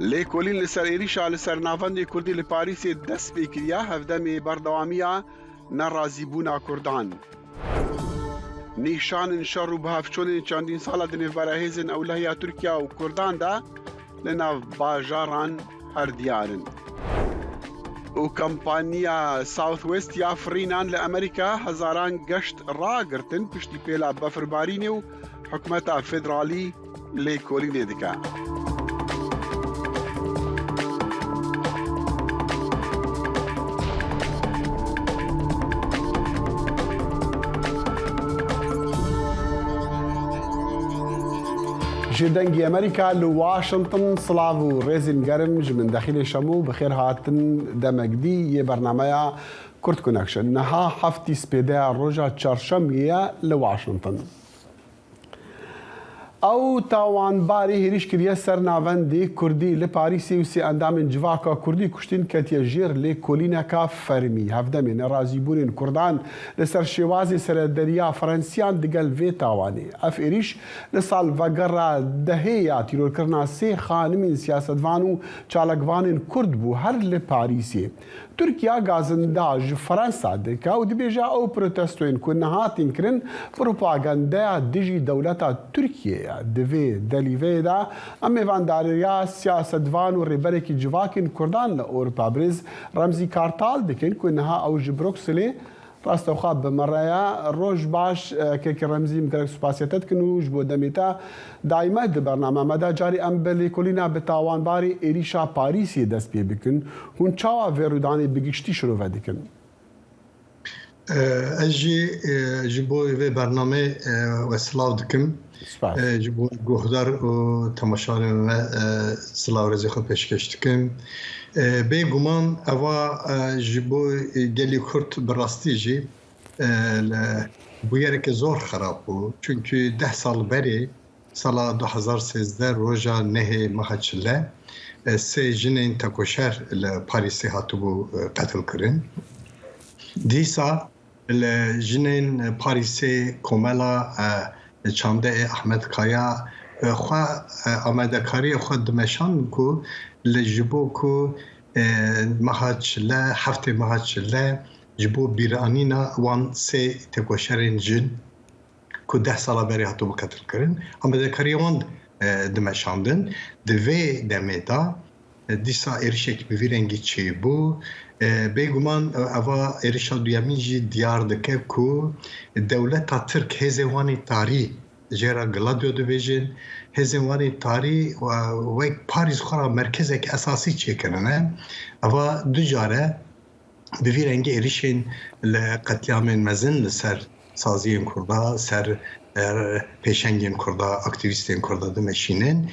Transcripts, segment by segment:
Lêkolîn li ser êrîşa li ser navendê Kurdî li Parîsê dest pê kiriye, hevdemê berdewamiya nerazîbûna Kurdan. Nîşanên şer û bihevçûnên çendîn sal e di nêvbera hêzên ewlehiya Tirkiye û Kurdan de li nav bajaran her diyar in. Û kampaniya Southwest ya firînan li Amerîka hezaran geşt ragirtin piştî pêla befirbarînê û hikûmeta federalî lêkolînê dike. Ji Dengê Amerîka li Washington silav û rêzên germ ji min Dexîlê Şemo bi xêr hatin demek dî yê bernameya Kurd Connection. Niha heftî spêdeya roja çarşemiyê ye li Washington. Ew tawanbarê hêrîş kiriye ser navendê Kurdî li Parîsê û sê endamên civaka Kurdî kuştîn ketiye jêr lêkolîneka fermî. Hevdemê nerazîbûnên Kurdan li ser şêwazê serederiya Ferensiyan digel vê tawanê. Ev êrîş li salvegera dehê ya tîrorkirina sê xanimên siyasetvan û çalakvanên Kurd bû her li Parîsê. Tirkiye gazinda ji Fransa dike û dibêje ew protestoyên ku nehatîn kirin propagandeya dijî dewleta Tirkiyê ye. Di vê delîveyê de em mêvandariya siyasetvan û rêberekî civakên Kurdan li Ewropa birêz Remzî Kartal dikin ku niha ew ji Brukselê Rastewxa bi me re ye. Roj baş kekê Remzî min gelek spasiya te dikin û ji bo demê te dayme di bername me de carî em bi lêkolîna bi tawanbarê êrîşa Parîsê dest pê bikin. Hûn çawa vê rûdanê bi giştî şirove dikin? Ez jî ji bo vê bernameyê we silav dikim. Spas. Ji bo guhdar û temaşanên me silav rêzê xwe pêşkêş dikim. Bê guman eva ji bo gelê Kurd bi rastî jî li bûyereke zor xerab bû. Çunkî deh sal berê sala 2013 roja nehê meha çile sê jinên tekoşer li Parîsê hatibû qetilkirin. Dîsa Li jinên Parîsê Komela Çandeyê Ahmet Kaya xwe amadekariyê xwe dimeşandin ku li ji bo ku meha çile heftê meha çile ji bo bîranîna wan sê têkoşerên jin ku deh sala berê hatibû qetilkirin amadekariyê wan dimeşandin. Di vê demê de Dîsa êrişek bi vî rengî çêbû. Bêguman eva êrişa duyemîn jî diyar dike ku dewleta Tirk hêzên wan ê tarî jê re Gladio dibêjin, hêzên wan ê tarî wek Parîs xwe re merkezek esasî çêkirine. Eva du car e Bi vî rengî êrişên li qetlîamên mezin li ser saziyên Kurda, ser pêşengên Kurda, aktîvîstên Kurda dimeşînin.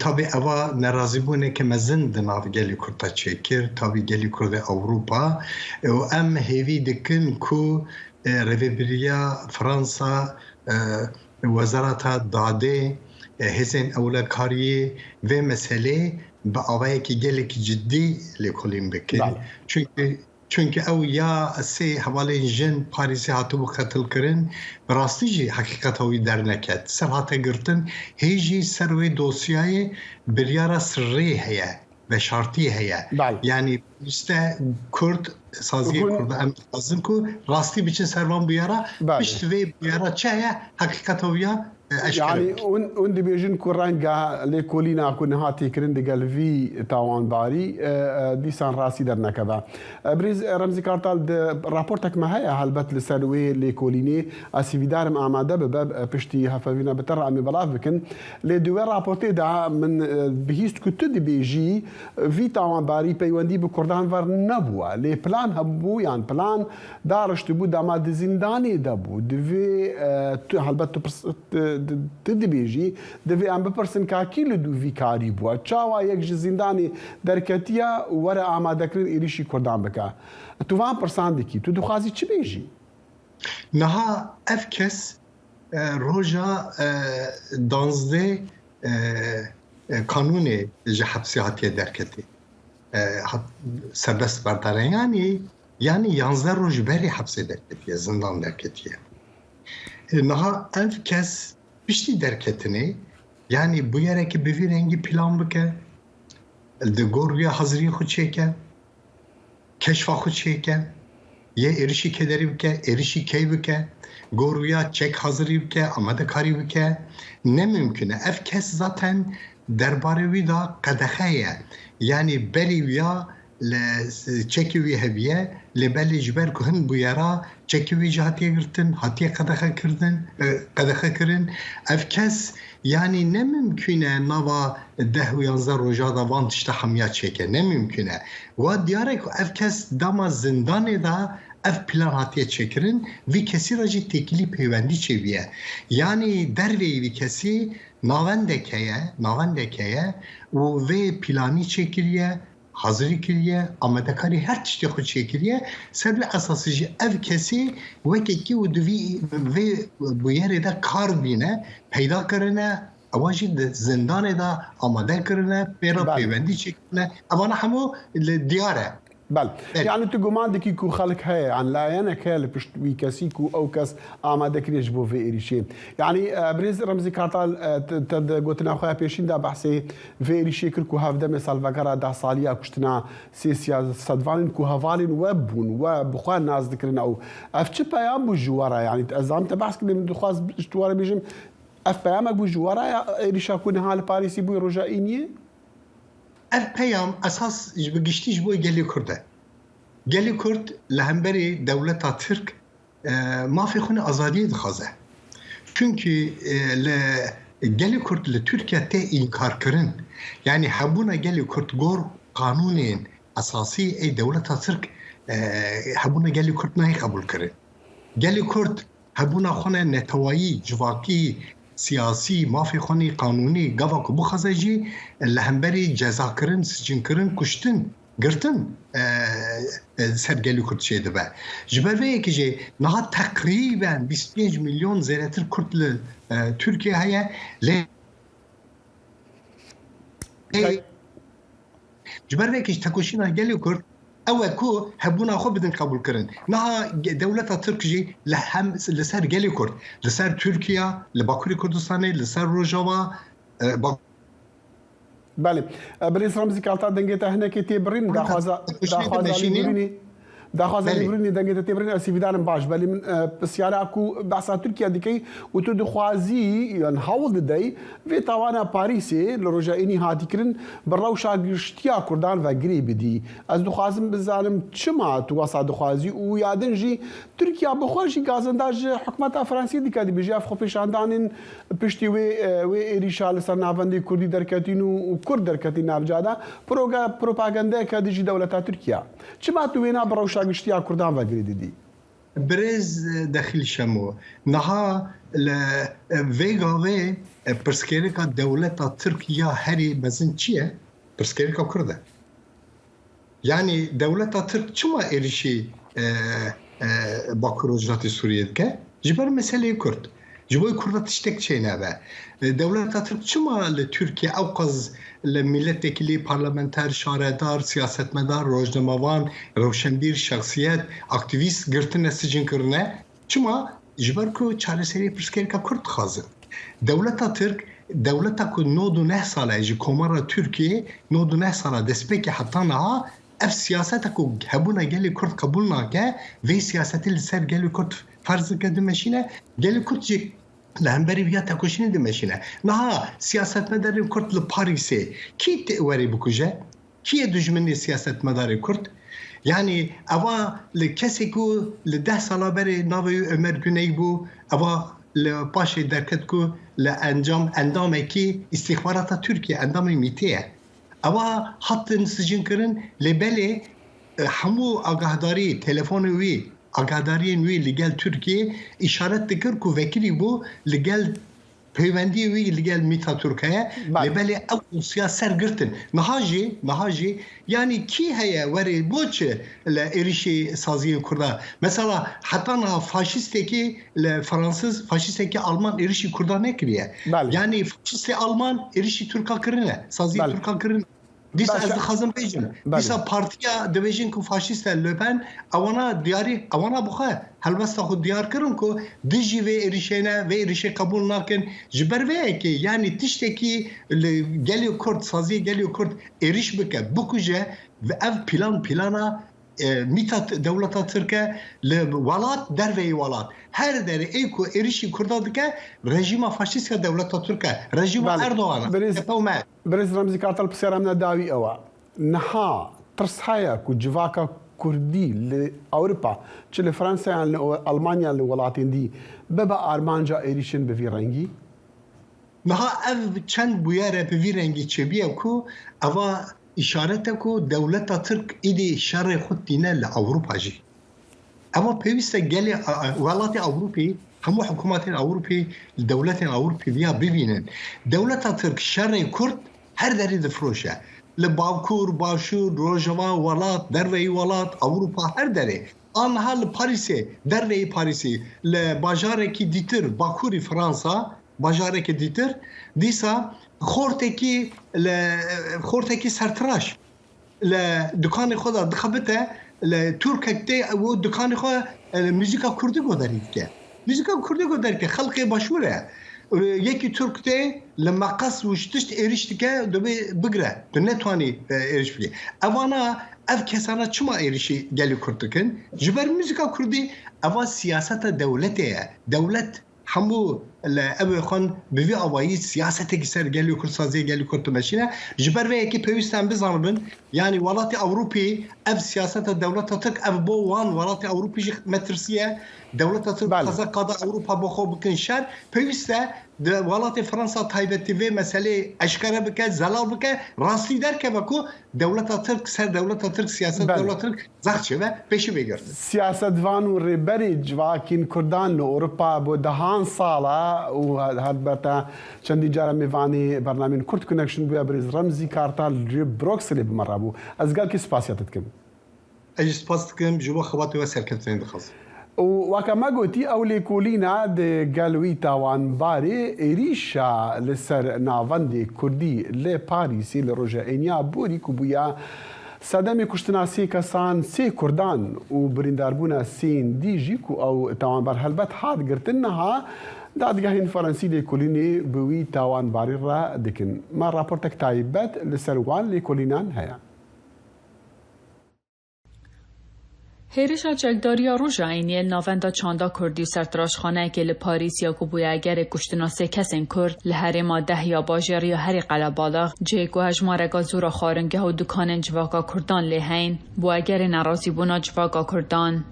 Tabî eva nerazîbûneke mezin di nav gelê Kurd de çêkir, tabî gelê Kurd ê Ewropa û em hêvî dikin ku rêvebiriya Fransa, Wezareta Dadê, hêzên ewlekariyê vê meselê bi awayekî gelekî cidî lêkolîn bikin. Çunkî çunkî ew ya sê hevalên jin Parîsê hatibû qetilkirin bi rastî jî heqîqeta wî derneket. Ser hate girtin hê jî ser wê dosyayê biryara sirrê heye, veşartiyê heye. Yanî pêwîst e Kurd, saziyên Kurd em dixwazin ku rastî biçin ser van bûyera, pişt vê bûyera çi heye heqîqeta wî ya Yanî hûn dibêjin ku renga lêkolîna ku niha tê kirin digel vî tawanbarî dîsan rastî dernekeve. Birêz Remzî Kartal di raportek me heye helbet li ser wê lêkolînê ez hêvîdar im amade bibe piştî hevpeyvîna bi te re em ê belav bikin. Lê di wê raportê de min bihîst ku tu dibêjî vî tawanbarî peywendî bi Kurdan ver nebûye lê plan hebû yan plan Dariştibû dema di zîndanê de bû. Divê tu helbet tu tu dibêjî divê em bipirsin ka kî li dû vî karî bûye. Çawa yek ji zîndanê derketiye û were amadekirin êrîşî Kurdan bike. Tu van pirsan dikî. Tu dixwazî çi bêjî? Niha ev kes roja danzdeh Kanûnê ji hepsê hatiye derketê. Serbest berdane yanî Yanî yanzdeh roj berê hepsê derketiye, zindan derketiye. Niha ev kes piştî derketinê yanî bûyerekî bi vî rengî plan bike. Di gor wîya haziriyê xwe çêke, keşfa xwe çêke, yê êrişî kê derî bike, êrişî key bike, gor wîya çek hazirî bike, amadekarî bike, ne mimkün e. Ev kes zaten derbarê wî de qedexe ye. Yanî berî wîya li çekê wî hebûye, lê belê ji ber ku hin bûyera çekê wî jî hatiye girtin, hatiye qedexekirdin, qedexekirin. Ev kes yanî ne mimkûn e nava deh û yanzdeh roja de van tişta hemiya çêke, ne mimkûn e. Wa diyar e ku ev kes dema zindanê de ev plan hatiye çêkirin, vî kesî re jî têkilî peywendî çêbûye. Yanî derveyî vî kesî navendek heye, navendek heye û vê planî çêkiriye, Hazirî kiriye, amadekarî her tiştê xwe çêkiriye, ser vê esasî jî ev kesê weke kî û di vî vê bûyerê de kar bîne, peyda kirine, ewan jî di zindanê de amade kirine, pê re pêwendî çêkirine, evana hemû li diyar e. Bel. Yanî tu guman dikî ku xelk heye yan layenek heye li pişt wî kesî ku ew kes amade kiriye ji bo vê êrîşê. Yanî birêz Remzî Kartal te di gotina xwe ya pêşîn de behsê Vê êrîşê kir ku hevdemê salvegera deh salî ya kuştina sê siyasetvanên ku hevalên we bûn, we bi xwe nas dikirin ew. Ev çi peyam bû ji we re? Yanî ez zanim te behs kir lê min dixwast ji we re bêjim ev peyamek bû ji we re ya êrîşa ku niha li Parîsê bûye roja Îniyê? Ev peyam esas ji bi giştî ji bo gelê Kurd e. Gelê Kurd li hemberî dewleta Tirk Mafê xwe ne azadiyê dixwaze. Çunkî li gelê Kurd li Tirkiye tê înkarkirin. Yanî hebûna gelê Kurd gor qanûnên esasî ê dewleta Tirk hebûna gelê Kurd nayê qebûlkirin. Gelê Kurd hebûna xwe ne netewayî, civakî, siyasî, mafê xwe nê qanûnî gava ku bixwaze jî li hemberî cezakirin, sicinkirin, kuştin Girtin ser gelê Kurd çêdibe. Ji ber vê yekê jî niha teqrîben 25 milyon zêdetir Kurd li Tirkiye heye lê ji ber vê yekê jî tekoşîna gelê Kurd ew e ku hebûna xwe bidin qebûlkirin. Niha dewleta Tirk jî li hem li ser gelê Kurd, li ser Tirkiye, li Bakurê Kurdistanê, li ser Rojava, Belê. Birêz Remzî Kalta dengê te hinekê tê birîn daxwaza daxwaza lêbirînê daxwaza lêbirînê dengê te tê birîn ez hêvîdar im baş belê min pisyara ku behsa Tirkiye dikey û tu dixwazî yan hewl didey vê tawana Parîsê li roja înî hatî kirin bi rewşa giştiya Kurdan ve girê bidî. Ez dixwazim bizanim çima tu wesa dixwazî û ya din jî Tirkiya bi xwe jî gazenda ji hikûmeta Fransî dike dibêje ev xwepêşandanên Piştî wê wê êrîşa li ser navendê kurdî derketîn û kurd derketîn nav cada, propagandeyeke dijî dewleta Tirkiye. Çima tu wêna bi rewşa giştî ya kurdan ve girê didî? Birêz Dexîl Şemo, niha li vê gavê pirsgirêka dewleta Tirk ya herî mezin çi ye? Pirsgirêka kurd e. Yanî dewleta Tirk çima êrîşî Bakur Rojhilatê Sûriyê dike? Ji ber meseleyê Kurd. Ji bo Kurda tiştek çênebe. Dewleta Tirk çima li Tirkiye ewqas li mîletvekîlî, parlamenter, şaredar, siyasetmedar, rojnamevan, rewşenbîr, şexsiyet, aktîvîst girtine, sicin kirine? Çima? Ji ber ku çareseriyê pirsgirêka Kurd dixwazin. Dewleta Tirk, dewleta ku 99 sal e ji Komara Tirkiyeyê 99 sal e destpêkê heta niha ev siyaseta ku hebûna gelê Kurd qebûl nake, vê siyasetê li ser gelê Kurd ferz dike dimeşîne, gelê Kurd jî li hemberî viya tekoşînê dimeşîne. Niha siyasetmedarên Kurd li Parîsê kî werê bikuje? Kî ye dijminê siyasetmedarê Kurd? Yanî eva li kesê ku li deh sala berê navê wî Ömer Güney bû, eva li paşê derket ku li encam endamekî îstîxbarata Tirkiyê, endamê MITê ye. Eva hatin sicinkirin lê belê hemû agahdarî, telefonê wî, agahdariyên wî li gel Tirkiyê îşaret dikir ku vekirî bû li gel Peywendiyê wî li gel Mîta Turk heye, lê belê ew dosya ser girtin. Niha jî, niha jî yanî kî heye werê bo çi li êrîşê saziyên Kurda? Mesela heta niha faşîstekî li Fransız, faşîstekî Alman êrîşî Kurda nekiriye. Yanî faşîstê Alman êrîşî Turka kirine, saziyên Turka kirine. Dîsa ez dixwazim bêjim, dîsa partiya dibêjin ku faşîst e Le Pen, ewana diyarî ewana bi xwe helwesta xwe diyar kirin ku dijî vê êrîşê ne, vê êrîşê qebûl nakin. Ji ber vê yekê yanî tiştekî li gelê Kurd, saziyê gelê Kurd êrîş bike, bikuje, ev pîlan pîlana Mîta dewleta Tirk e li welat derveyî welat. Her derê ê ku êrîşî Kurda dike rejîma faşîst ya dewleta Tirk e, rejîma Erdogan e, AKP û MHP. Birêz Remzî Kartal pirsyara min a dawî ew e, niha tirs heye ku civaka Kurdî li Ewropa çi li Fransa yan li Elmanya yan li welatên dî bibe armanca êrîşên bi vî rengî? Niha ev çend bûyer e bi vî rengî çêbûye ku eva Îşaret e ku dewleta Tirk êdî şerê xwe tîne li Ewropa jî. Eva pêwîst e gelê welatê Ewropî, hemû hikûmetên Ewropî, dewletên Ewropî viya bibînin. Dewleta Tirk şerê Kurd her derê difiroşe. Li Bakur, Başûr, Rojava, welat, derveyî welat, Ewropa her derê. A niha li Parîsê, derveyî Parîsê, li bajarekî dîtir, Bakurî Fransa, Bajarekî dîtir dîsa xortekî li xortekî sertiraş li dikanê xwe de dixebite li Turkek tê û dikanê xwe muzîka Kurdî guhdarî dike. Muzîka Kurdî guhdarî dike xelkê Başûr e. Yekî Turk tê li meqes û ji tişt êrîş dike dibê bigire tu netwanî êrîş bikî. Evana ev kesana çima êrîşî gelê Kurd dikin? Ji ber muzîka Kurdî eva siyaseta dewletê ye. Dewlet Hemû li ewê xwe bi vî awayî siyasetekî ser gelê Kurd, saziyê gelê Kurd dimeşîne. Ji ber vê yekê pêwîst e em bizanibin yanî welatê Ewropî ev siyaseta dewleta Tirk ev bo wan welatê Ewropî jî metirsî ye. Dewleta Tirk dixwaze qada Ewropa bo xwe bikin şer. Pêwîst e di welatê Fransa taybetî vê meseleyê eşkere bike, zelal bike, rastî derkeve ku dewleta Tirk ser dewleta Tirk siyaseta dewleta Tirk Zext çêbe, pêşî bê girtin. Siyasetvan û rêberê civakên Kurdan li Ewropa bo dehan sal e û helbete çendîn car e mêvanê bernameyên Kurd Connection bûye birêz Remzî Kartal ji Brukselê bi me re bû. Ez gelkî spasiya te dikim. Ez jî spas dikim ji bo xebatê we serkeftinê dixwazim. Û weke me gotî ew lêkolîna di gel wî tawanbarê êrîşa li ser navendê Kurdî li Parîsê li roja êniya borî ku bûye Sedemê kuştina sê kesan sê Kurdan û birîndarbûna sêyên dî jî ku ew tawanbar helbet hat girtin niha dadgehên Fransî lêkolînê bi wî tawanbarî re dikin. Me raportek taybet li ser wan lêkolînan heye. Hêrişa çekdariya roja Îniyê li navenda çanda Kurdî û sertiraşxaneyekê li Parîs ya ku bûye egerê kuştina sê kesên Kurd li herêma Deh ya bajêr ya herî qelebalix, cihê ku hejmareka zor a xwaringeh û dikanên civaka Kurdan lê heyîn, bû egerê nerazîbûna civaka Kurdan.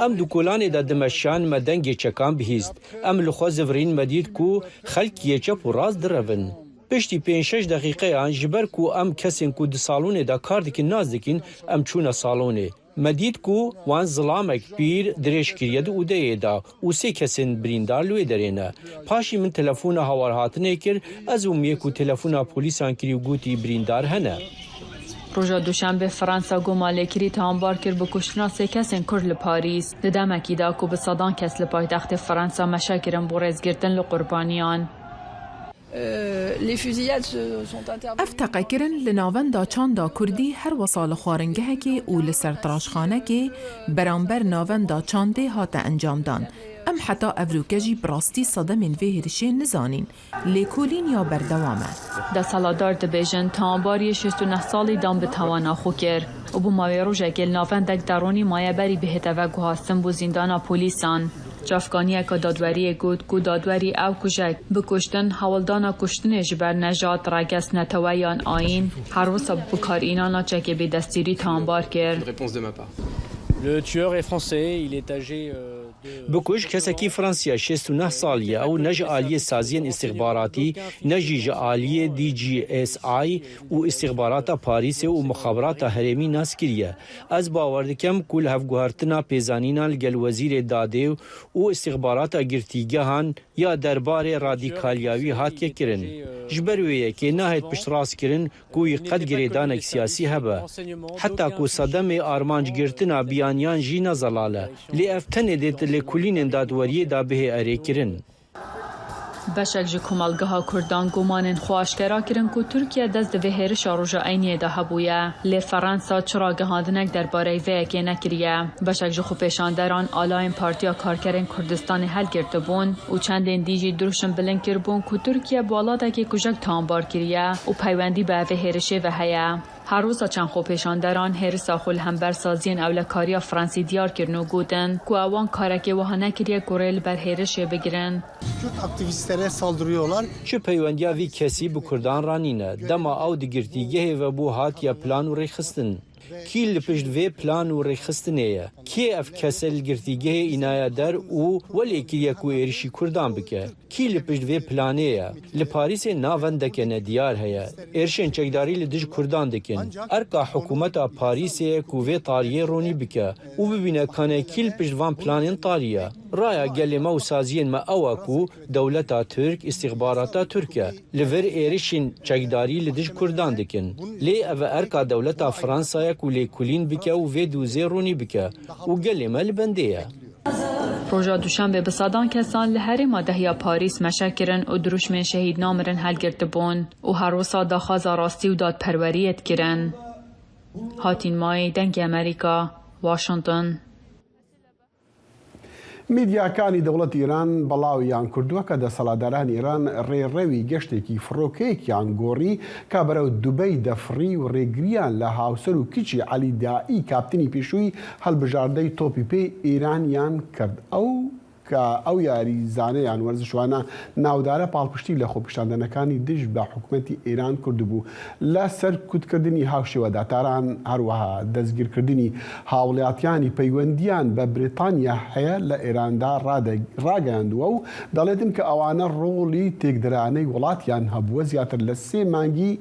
Em di kolanê de dimeşiyan me dengê çekan bihîst. Em li xwe zivirîn me dît ku xelk yê çep û rast direvin. Piştî pênc şeş deqîqeyan ji ber ku em kesên ku di salonê de kar dikin nas dikin em çûne salonê. Me dît ku wan zilamek pîr dirêj kiriye di odeyê de û sê kesên birîndar li wê derê ne. Paşî min telefona hawarhatinê kir, ez bûm yê ku telefona polîsan kirî û gotî birîndar hene. Roja Duşembê Fransa goma lêkirî tawanbar kir bi kuştina sê kesên Kurd li Parîs, di demekî de ku bi sedan kes li paytextê Fransa meşe kirin bo rêzgirtin li qurbaniyan. Ev teqekirin li Navenda Çanda Kurdî her wisa li xwaringehekê û li sertiraşxanekê beramber Navenda Çandê hate encamdan. Em heta evroke jî bi rastî sedemên vê hêrişê nizanîn. Lêkolîn ya berdewam e. Desthilatdar dibêjin tawanbariyê 69 salî dan bi tawana xwe kir û bi mawê rojekê li navendek deronî maye berî bihête veguhastin bo zîndana polîsan. Çavkaniyeke dadweriyê got ku dadwerî ew kujek bi kuştin, hewldana kuştinê ji ber nejad, regez, netewe yan ayîn, her wisa bi bikarînana çekê bêdestîrî tawanbar kir. Bikuj kesekî Fransî ye 69 salî ye, ew ne ji aliyê saziyên îstîxbaratî ne jî ji aliyê DGSI û îstîxbarata Parîsê û mixabarata herêmî nas kiriye. Ez bawer dikim ku li hevguhertina pêzanînan li gel Wezîrê Dadê û Îstîxbarata Girtîgehan ya derbarê radîkaliya wî hatiye kirin. Ji ber wê yekê nahêt piştrastkirin ku wî qet girêdanek siyasî hebe. Heta ku sedemê armancgirtina biyaniyan jî ne zelal e. Lê ev tenê dê di lêkolînên dadweriyê de bihê erêkirin. Beşek ji komelgeha Kurdan gumanên xwe aşkera kirin ku Tirkiye dest di vê hêrişa roja Eyniyê de hebûye. Lê Ferensa çi ragihandinek derbarey vê yekê nekiriye. Beşek ji xwepêşanderan alayên Partiya Karkerên Kurdistanê helgirtibûn û çendên dî jî dirûşm bilind kiribûn ku Tirkiye bi welatekî kujek tawanbar kiriye û peywendî bi evê hêrişê ve heye. Her wisa çend xwepêşanderan hêrisa xwe li hember saziyên ewlekariya Fransî diyar kirin û gotin ku ewan karekê wiha nekiriye ku rê li ber hêrişê bigirin. Kürt aktivistlere saldırıyorlar. Çi peywendiya vî kesî bi Kurdan re nîne. Dema ew di girtîgehê ve bû hatiye plan û rêkxistin. Kî li pişt vê plan û rêkxistinê ye? Kê ev kese li girtîgehê înaye der û welê kiriye ku êrişî Kurdan bike? Kî li pişt vê planê ye? Li Parîsê navendeke nediyar heye. Êrişên çekdarî li dij Kurdan dikin. Erka hikûmeta Parîsê ye ku vê tariyê ronî bike û bibîne kane kî li pişt van planên tarî ye. Raya gelê me û saziyên me ew e ku dewleta Tirk îstîxbarata Tirk e. Li vir êrişên çekdarî li dij Kurdan dikin. Lê ev erka dewleta Fransa ye ku lêkolîn bike û vê dozê ronî bike û gelê me li bendê ye. Roja Duşanbê bi sedan kesan li herêma Dehiya Parîs meşe kirin û dirûşmên Şehîd namirin helgirtibûn û her wisa daxwaza rastî û dadperweriyê dikirin. Hatîn Mayê, Dengê Amerîka, Washington. میدیاکانی دەوڵەتی ئێران بڵاویان کردووە کە دەسەڵاتدارانی ئێران ڕێڕەوی گەشتێکی فڕۆکەیەکیان گۆڕی کە بەرەو دوبەی دەفڕی و ڕێگرییان لە هاوسەر و کچی عەلی دائی کاپتنی پێشووی هەڵبژاردەی تۆپی پێی ئێرانیان کرد ئەو کە ئەو یاریزانە یان وەرزشوانە ناودارە پاڵپشتی لە خۆپیشاندانەکانی دژ بە حکومەتی ئێران کردبوو لە سەرکوتکردنی هاوشێوەدا. تاران هەروەها دەستگیرکردنی هاوڵاتیانی پەیوەندییان بە بریتانیا هەیە لە ئێراندا ڕاگەیاندووە و دەڵێتن کە ئەوانە ڕۆڵی تێکدەرانەی وڵاتیان هەبووە زیاتر لە سێ مانگی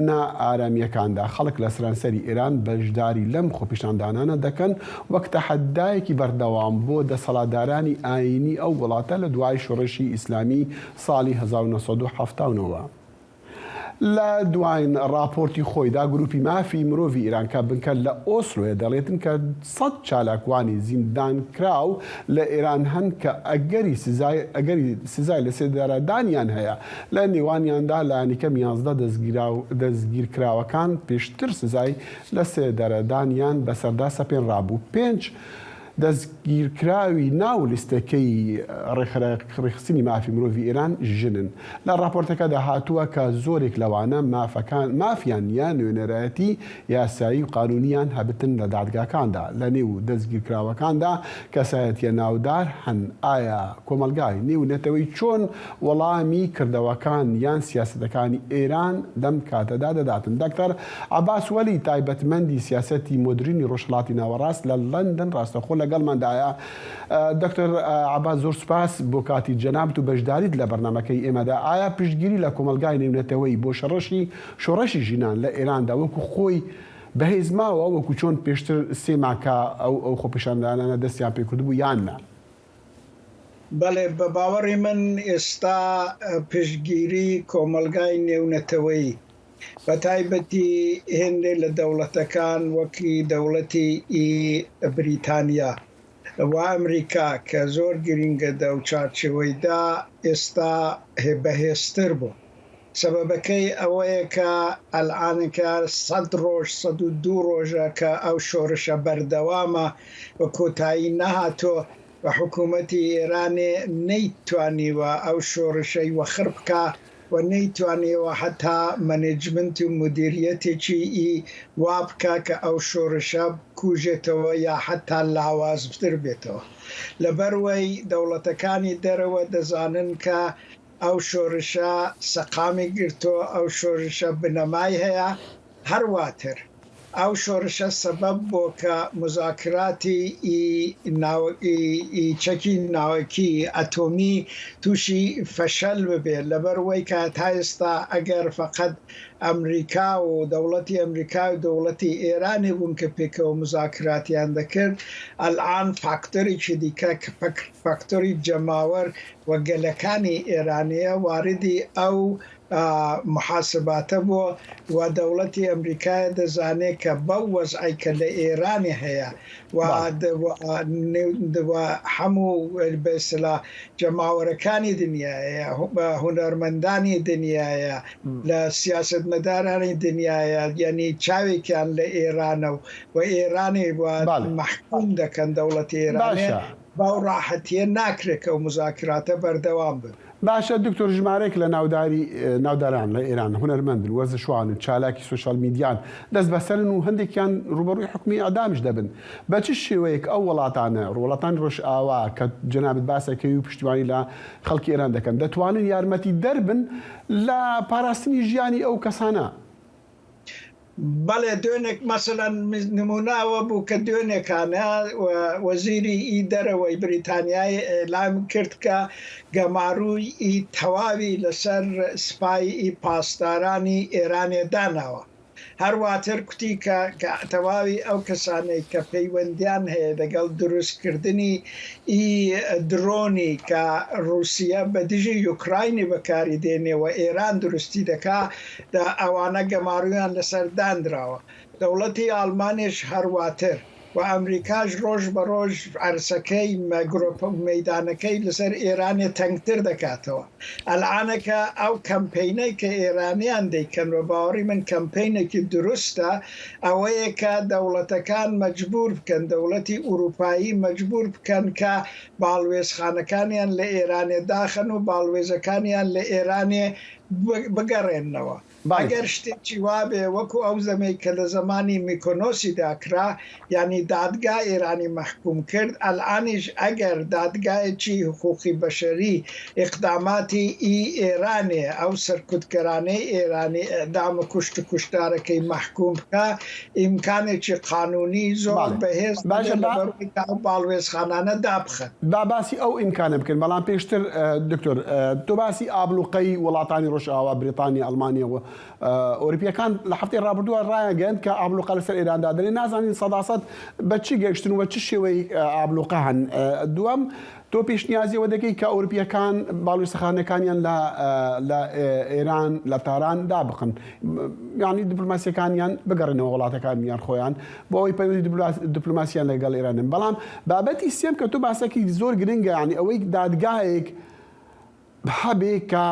نائارامییەکاندا خەڵک لە سەرانسەری ئێران بەشداری لەم خۆپیشاندانانە دەکەن وەک تەحەدایەکی بەردەوام بۆ دەسەڵاتدارانی ئایینی ئەو وڵاتە لە دوای شۆڕشی ئیسلامی ساڵی 1979 وە. لە دواین ڕاپۆرتی خۆیدا گروپی مافی مرۆڤی ئیران کە بنکە لە ئۆسلۆیە دەڵێتن کە سەد چالاکوانی زیندانکراو لە ئێران هەن کە ئەگەری سزای ئەگەری سزای لەسێدارەدانیان هەیە لە نێوانیاندا لانیکەم 11 دەستگیراو دەستگیرکراوەکان پێشتر سزای لەسێدارەدانیان بەسەردا سەپێنرابوو پێنج دەستگیرکراوی ناو لیستەکەی ڕێکخستنی مافی مرۆڤی ئێران ژنن. لە ڕاپۆرتەکەدا هاتووە کە زۆرێک لەوانە مافەکان مافیان نییە نوێنەرایەتی یاسایی و قانونیان هەبتن لە دادگاکاندا. لە نێو دەستگیرکراوەکاندا کەسایەتیە ناودار هەن. ئایا کۆمەڵگای نێو نەتەوەی چۆن وەڵامی کردەوەکان یان سیاسەتەکانی ئێران لەم کاتەدا دەداتن؟ دەکتەر عەباس وەلی تایبەتمەندی سیاسەتی مۆدرینی ڕۆژهەڵاتی ناوەڕاست لە لەندەن ڕاستەوخۆ لەگەڵماندایە. دکتۆر عەباس زۆر سوپاس بۆ کاتی جەنابت و بەشداریت لە بەرنامەکەی ئێمەدا. ئایا پشتگیری لە کۆمەڵگای نێونەتەوەیی بۆ شەڕەشی شۆڕشی ژنان لە ئێراندا وەکو خۆی بەهێز ماوە وەکو چۆن پێشتر سێ مانگ کە ئەو ئەو خۆپیشاندانانە دەستیان پێکردبوو یان نا؟ بەڵێ بە باوەڕی من ئێستا پشتگیری کۆمەڵگای نێونەتەوەیی بە تایبەتی هێندێ لە دەوڵەتەکان وەکی دەوڵەتی ئی بریتانیا و ئەمریکا کە زۆر گرینگە دەو چارچێوەیدا ئێستا بەهێزتر بوو. سەبەبەکەی ئەوەیە کە ئەلئانکە سەد ڕۆژ 102 ڕۆژە کە ئەو شۆرشە بەردەوامە و کۆتایی نەهاتۆ و حکوومەتی ئێرانێ نەیتوانیوە ئەو شۆرشەی وەخڕ بکا و نەیتوانیوە حەتا مەنێجمنت و مودیریەتێکی ئی وا بکا کە ئەو شۆرشە بکوژێتەوە یا حەتا لاوازتر بێتەوە. لەبەروەی دەوڵەتەکانی دەرەوە دەزانن کە ئەو شۆرشە سەقامی گرتۆ، ئەو شۆرشە بنەمای هەیە، هەرواتر ئەو شۆرشە سەبەب بۆ کە موزاکراتی ئی ئی چەکی ناوەکی ئەتۆمی تووشی فەشەل ببێ لەبەر وەی کە تا ئێستا ئەگەر فەقەت ئەمریکا و دەوڵەتی ئەمریکا و دەوڵەتی ئێرانێ بوون کە پێکەوە موزاکراتیان دەکرد ئەلئان فاکتۆرێکی دیکە کە فاکتۆری جەماوەر. و گەلەکانی ئێرانیە واردی ئەو موحاسباتە بووە و دەوڵەتی ئەمریکایە دەزانێ کە بەو وەزعەی کە لە ئێرانێ هەیە و و هەموو بە ئیستلاح جەماوەرەکانی دنیایە، هونەرمەندانی دنیایە، لە سیاسەتمەدارانی دنیایە یانی چاوێکیان لە ئێرانە و و ئێرانی و مەحکوم دەکەن دەوڵەتی ئێرانێ بەو ڕاحەتیە ناکرێ کە ئەو موزاکراتە بەردەوام بن. باشە دکتۆر ژمارەیەک لە ناوداری ناوداران لە ئێران هونەرمەندن، وەرزشوانن، چالاکی سۆشیال میدیان دەستبەسەرن و هەندێکیان ڕووبەڕووی حوکمی ئیعدامیش دەبن. بە چ شێوەیەک ئەو وڵاتانە، وڵاتانی ڕۆژئاوا کە جەنابت باس ئەکەی و پشتیوانی لە خەڵکی ئێران دەکەن، دەتوانن یارمەتیدەر بن لە پاراستنی ژیانی ئەو کەسانە؟ بەڵێ دوێنێک مەسەلەن نمونە ئەوە بوو کە دوێنێکانە وەزیری ئی دەرەوەی بریتانیای ئیعلام کرد کە گەماروی ئی تەواوی لەسەر سپای ئی پاسدارانی ئێرانێ داناوە. هەرواتر کوتی کە کە تەواوی ئەو کەسانەی کە پەیوەندیان هەیە دەگەڵ دروست کردنی ئی درۆنی کە ڕووسیە بە دژی یوکراینی بەکاری دێنێ و ئێران دروستی دەکا دا ئەوانە گەمارویان لەسەر دانراوە. دەوڵەتی ئاڵمانیش هەرواتر و ئەمریکاش ڕۆژ بە ڕۆژ عەرسەکەی گرۆپە مەیدانەکەی لەسەر ئێرانێ تەنگتر دەکاتەوە. ئەلعانەکە ئەو کەمپەینەی کە ئێرانیان دەیکەن بە باوەڕی من کەمپەینێکی دروستە ئەوەیە کە دەوڵەتەکان مەجبور بکەن دەوڵەتی ئوروپایی مەجبور بکەن کە باڵوێزخانەکانیان لە ئێرانێ داخەن و باڵوێزەکانیان لە ئێرانێ بگەڕێننەوە. ئەگەر شتێکی وابێ وەکو ئەو زەمەی کە لە زەمانی میکۆنۆسی دا کرا یانی دادگا ئێرانی مەحکوم کرد ئەلئانیش ئەگەر دادگایەکی حقوقی بەشەری ئیقداماتی ئی ئێرانێ ئەو سەرکوتگەرانەی ئێرانی ئیعدام و کوشت و کوشتارەکەی مەحکوم بکا ئیمکانێکی قانونی زۆر بەهێز دەبێ لەبەر ئەوەی کە ئەو باڵوێزخانانە دابخەن. با باسی ئەو ئیمکانە بکەین، بەڵام پێشتر دکتۆر تۆ باسی ئابڵوقەی وڵاتانی ڕۆژئاوا، بریتانیا، ئەڵمانیا و ئەوروپییەکان لە هەفتەی ڕابردووە ڕایانگەیاند کە ئابڵوقە لەسەر ئێران دادەنێن، نازانین سەداسەد بە چی گەیشتن و بە چ شێوەی ئابڵوقە هەن. دووەم، تۆ پێشنیازی ئەوە دەکەی کە ئەوروپییەکان باڵوێزخانەکانیان لە لە ئێران لە تاران دابخن یانی دیپلۆماسیەکانیان بگەڕێنەوە وڵاتەکانیان خۆیان بۆ ئەوەی پەیوەندی دیپلۆماسیان لەگەڵ ئێران بەڵام بابەتی سێم کە تۆ باسەکی زۆر گرنگە یانی ئەوەی دادگایەک هەبێ کە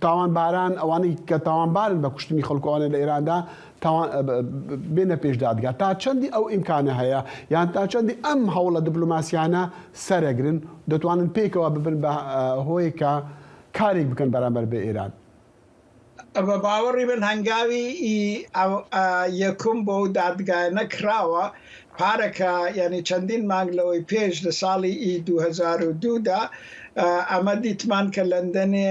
تاوانباران ئەوانەی کە تاوانبارن بە کوشتنی خەڵک و ئەوانە لە ئێراندا تاوان بێنە پێش دادگا تا چەندی ئەو ئیمکانە هەیە یان تا چەندی ئەم هەوڵە دیپلۆماسیانە سەرەگرن دەتوانن پێکەوە ببن بە هۆیەک کە کارێک بکەن بەرامبەر بە ئێران؟ بە باوەڕی من هەنگاوی یەکم بۆ ئەو دادگایانە کراوە، پارەکە یانی چەندین مانگ لەوەی پێش لە ساڵی ئی 2002 دا ئەمە دیتمان کە لەندەنێ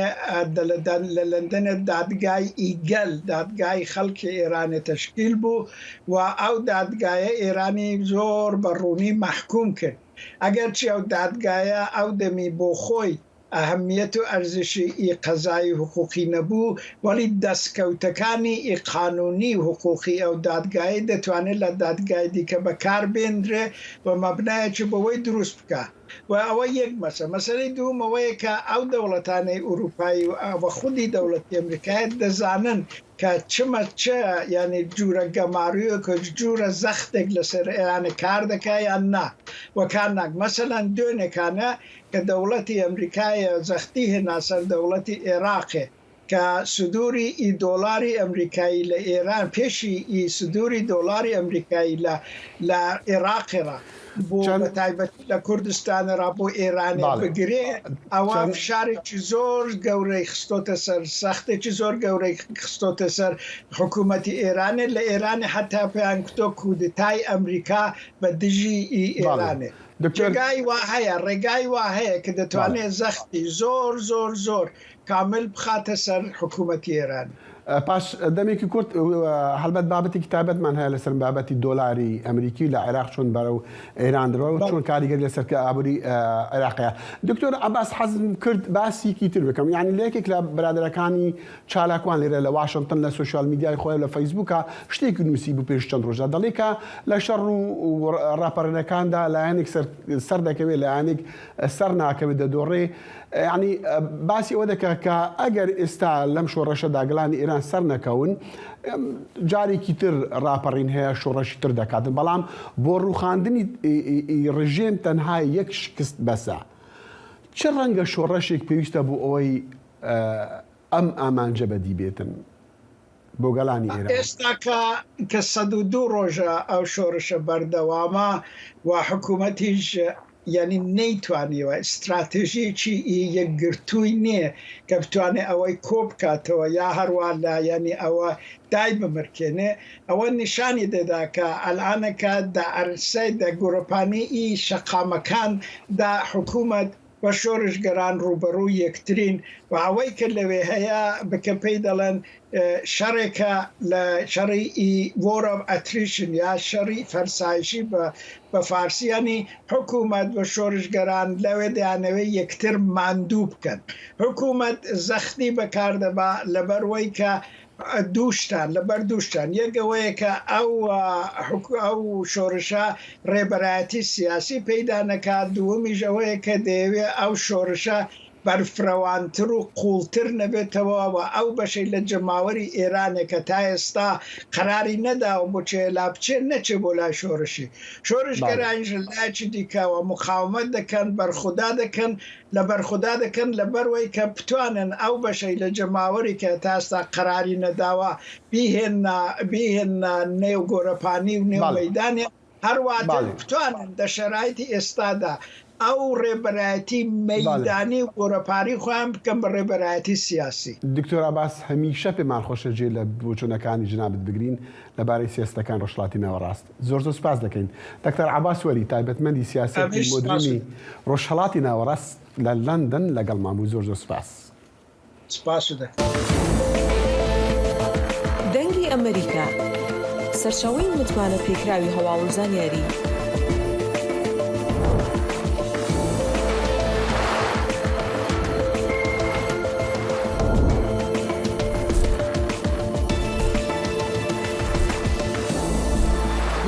لە لەندەنێ دادگای ئی گەل دادگای خەڵکی ئێرانێ تەشکیل بوو و ئەو دادگایە ئێرانی زۆر بە ڕوونی مەحکوم کرد ئەگەرچی ئەو دادگایە ئەو دەمی بۆ خۆی ئەهەمیەت و ئەرزشی ئی قەزایی حقوقی نەبوو، وەڵی دەسکەوتەکانی ئی قانوونی و حقوقی ئەو دادگایەی دەتوانێ لە دادگای دیکە بە کار بێندرێ و مەبنایەکی بۆ وەی دروست بکا. و ئەوە یەک مەسە. مەسەلەی دووم ئەوەیە کە ئەو دەوڵەتانەی ئورووپایی و و خودی دەوڵەتی ئەمریکایە دەزانن کە چ مە چ یانی جوورە گەمارویەک و جوورە زەختێک لە سەر ئێرانێ کار دەکا یان نا و کار ناک. مەسەلەن دوێنێکانە کە دەوڵەتی ئەمریکایە زەختی هێنا سەر دەوڵەتی ئێراقێ کە سدوری ئی دۆڵاری ئەمریکایی لە ئێران پێشی ئی سدوری دۆڵاری ئەمریکایی لە لە ئێراقێ ڕا بۆ بە تایبەتی لە کوردستانێ ڕا بۆ ئێرانێ بگرێ ئەوە فشارێکی زۆر گەورەی خستۆتە سەر سەختێکی زۆر گەورەی خستۆتە سەر حکوومەتی ئێرانێ لە ئێرانێ حەتا پێیان کوتۆ کودتای ئەمریکا بە دژی ئی ئێرانێ. جێگای وا هەیە، ڕێگای وا هەیە کە دەتوانێت زەختی زۆر زۆر زۆر کامل بخاتە سەر حکوومەتی ئێران. پاش دەمێکی کورت هەڵبەت بابەتێکی تایبەتمان هەیە لەسەر بابەتی دۆلاری ئەمریکی لە عێراق چۆن بەرەو ئێران دەڕوا و چۆن کاریگەری لەسەر ئابووری عێراق هەیە. دکتۆر عەباس حەزم کرد باسێکی تر بکەم یانی لە یەکێک لە برادەرەکانی چالاکوان لێرە لە واشنتن لە سۆشیال میدیای خۆی لە فەیسبووکە شتێکی نووسی بوو پێش چەند ڕۆژدا دەڵێ کە لە شەڕ و ڕاپەڕێنەکاندا لایەنێک سەر دەکەوێت لایەنێک سەر ناکەوێت دەدۆڕێ یانی باسی ئەوە دەکات کە ئەگەر ئێستا لەم شۆڕەشەدا گەلانی ئێران سەرنەکەون جارێکی تر ڕاپەڕین هەیە شۆڕەشی تر دەکاتن بەڵام بۆ ڕوخاندنی ڕژێم تەنها یەک شکست بەسە چ ڕەنگە شۆڕەشێک پێویستە بۆ ئەوەی ئەم ئامانجە بەدی بێتن بۆ گەلانی ئێران. ئێستا کە کە 102 ڕۆژە ئەو شۆڕشە بەردەوامە و حکوومەتیش یانی نەیتوانیوە ستراتێژیەکی یەکگرتووی نییە کە بتوانێ ئەوەی کۆ بکاتەوە یا هەروا لە یانی ئەوە دای بمرکێنێ ئەوە نیشانی دەدا کە ئەلئانەکە دە عەرسەی دە گۆڕەپانی ئی شەقامەکان دا حکوومەت و شۆرشگەران ڕووبەڕووی یەکترین و ئەوەی کە لەوێ هەیە بکە پێی دەڵێن شەڕێکە لە شەڕی ئی War of Attrition یا شەڕی فەرسایشی بە بە فارسی یانی حکوومەت و شۆرشگەران لەوێ دەیانەوێ یەکتر ماندوو بکەن حکوومەت زەختی بەکار دەبا لەبەر وەی کە دوو شتان لەبەر دوو شتان یەک ئەوەیە کە ئەو ئەو شۆرشە ڕێبەرایەتی سیاسی پەیدا نەکات دووەمیش ئەوەیە کە دەیەوێ ئەو شۆرشە بەرفرەوانتر و قووڵتر نەبێتەوە و ئەو بەشەی لە جەماوەری ئێرانێ کە تا ئێستا قەراری نەداوە بۆ چێ لا بچێ نەچێ بۆ لای شۆرشی شۆرشگەرانیش لە لایەکی دیکەوە مقاومەت دەکەن بەرخودا دەکەن لە بەرخودا دەکەن لەبەر وەی کە بتوانن ئەو بەشەی لە جەماوەری کە تا ئێستا قەراری نەداوە بیهێننە بیهێننە نێو گۆرەپانی و نێو مەیدانێ هەرواتر بتوانن دە شەرایتی ئێستادا ئەو ڕێبەرایەتی مەیدانی و گۆرەپاری خۆیان بکەن بە ڕێبەرایەتی سیاسی. دکتۆر عەباس هەمیشە پێمان خۆشە جێ لە بۆچونەکانی جنابت بگرین لەبارەی سیاسەتەکان ڕۆژهەڵاتی ناوەڕاست. زۆر زۆر سپاس دەکەین. دکتۆر عەباس وەلی تایبەتمەندی سیاسەتی مۆدرنی ڕۆژهەڵاتی ناوەڕاست لە لەندەن لەگەڵمان بوو زۆر زۆر سپاس. سپاست دەکەم. دەنگی ئەمەریکا، سەرچاوەی متمانە پێکراوی هەواڵ و زانیاری.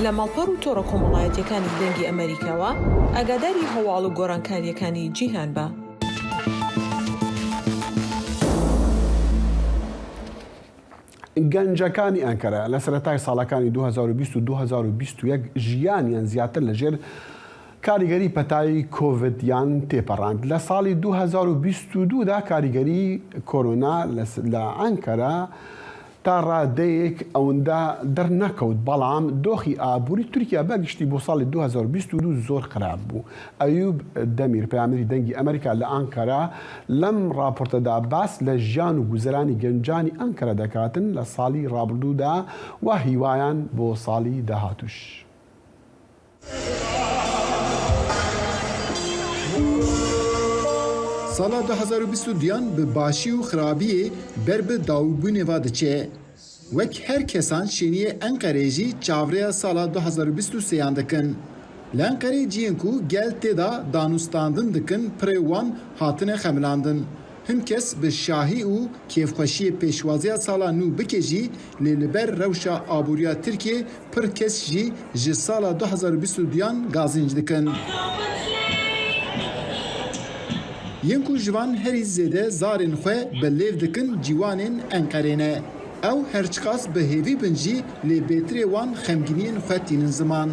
لە ماڵپەڕ و تۆڕە کۆمەڵایەتیەکانی دەنگی ئەمەریکاوە ئاگاداری هەواڵ و گۆڕانکاریەکانی جیهان بە. گەنجەکانی ئەنکەرە لە سەرەتای ساڵەکانی 2020 و 2021 ژیانیان زیاتر لەژێر کاریگەری پەتای کۆڤیدیان تێپەڕاند. لە ساڵی 2022 دا کاریگەری کۆرۆنا لە ئەنکەرە تا ڕادەیەک ئەوندە دەرنەکەوت، بەڵام دۆخی ئابووری تورکیا بە گشتی بۆ ساڵی 2022 زۆر خراپ بوو. ئەیوب دەمیر، پەیامنێری دەنگی ئەمەریکا لە ئانکەرە لەم ڕاپۆرتەدا باس لە ژیان و گوزەرانی گەنجانی ئەنکەرە دەکاتن لە ساڵی ڕابردوودا و هیوایان بۆ ساڵی داهاتووش. Sala 2022 an bi başî û xirabiyê ber bi dawîbûnê ve diçe. Wek her kesan şêniyê Enqereyê jî çavrêya sala 2023 an dikin. Li Enqereyê cihên ku gel tê de danûstandin dikin pirê wan hatine xemilandin. Hin kes bi şahî û kêfxweşiyê pêşwaziya sala nû bike jî lê li ber rewşa aboriya Tirkiyê pir kes jî ji sala 2022 an gazînc dikin. Yên ku ji van herî zêde zarên xwe bi lêv dikin cîwanên Enqerê ne. Ew her çiqas bi hêvî bin jî lê bêtirê wan xemgîniyên xwe tînin ziman.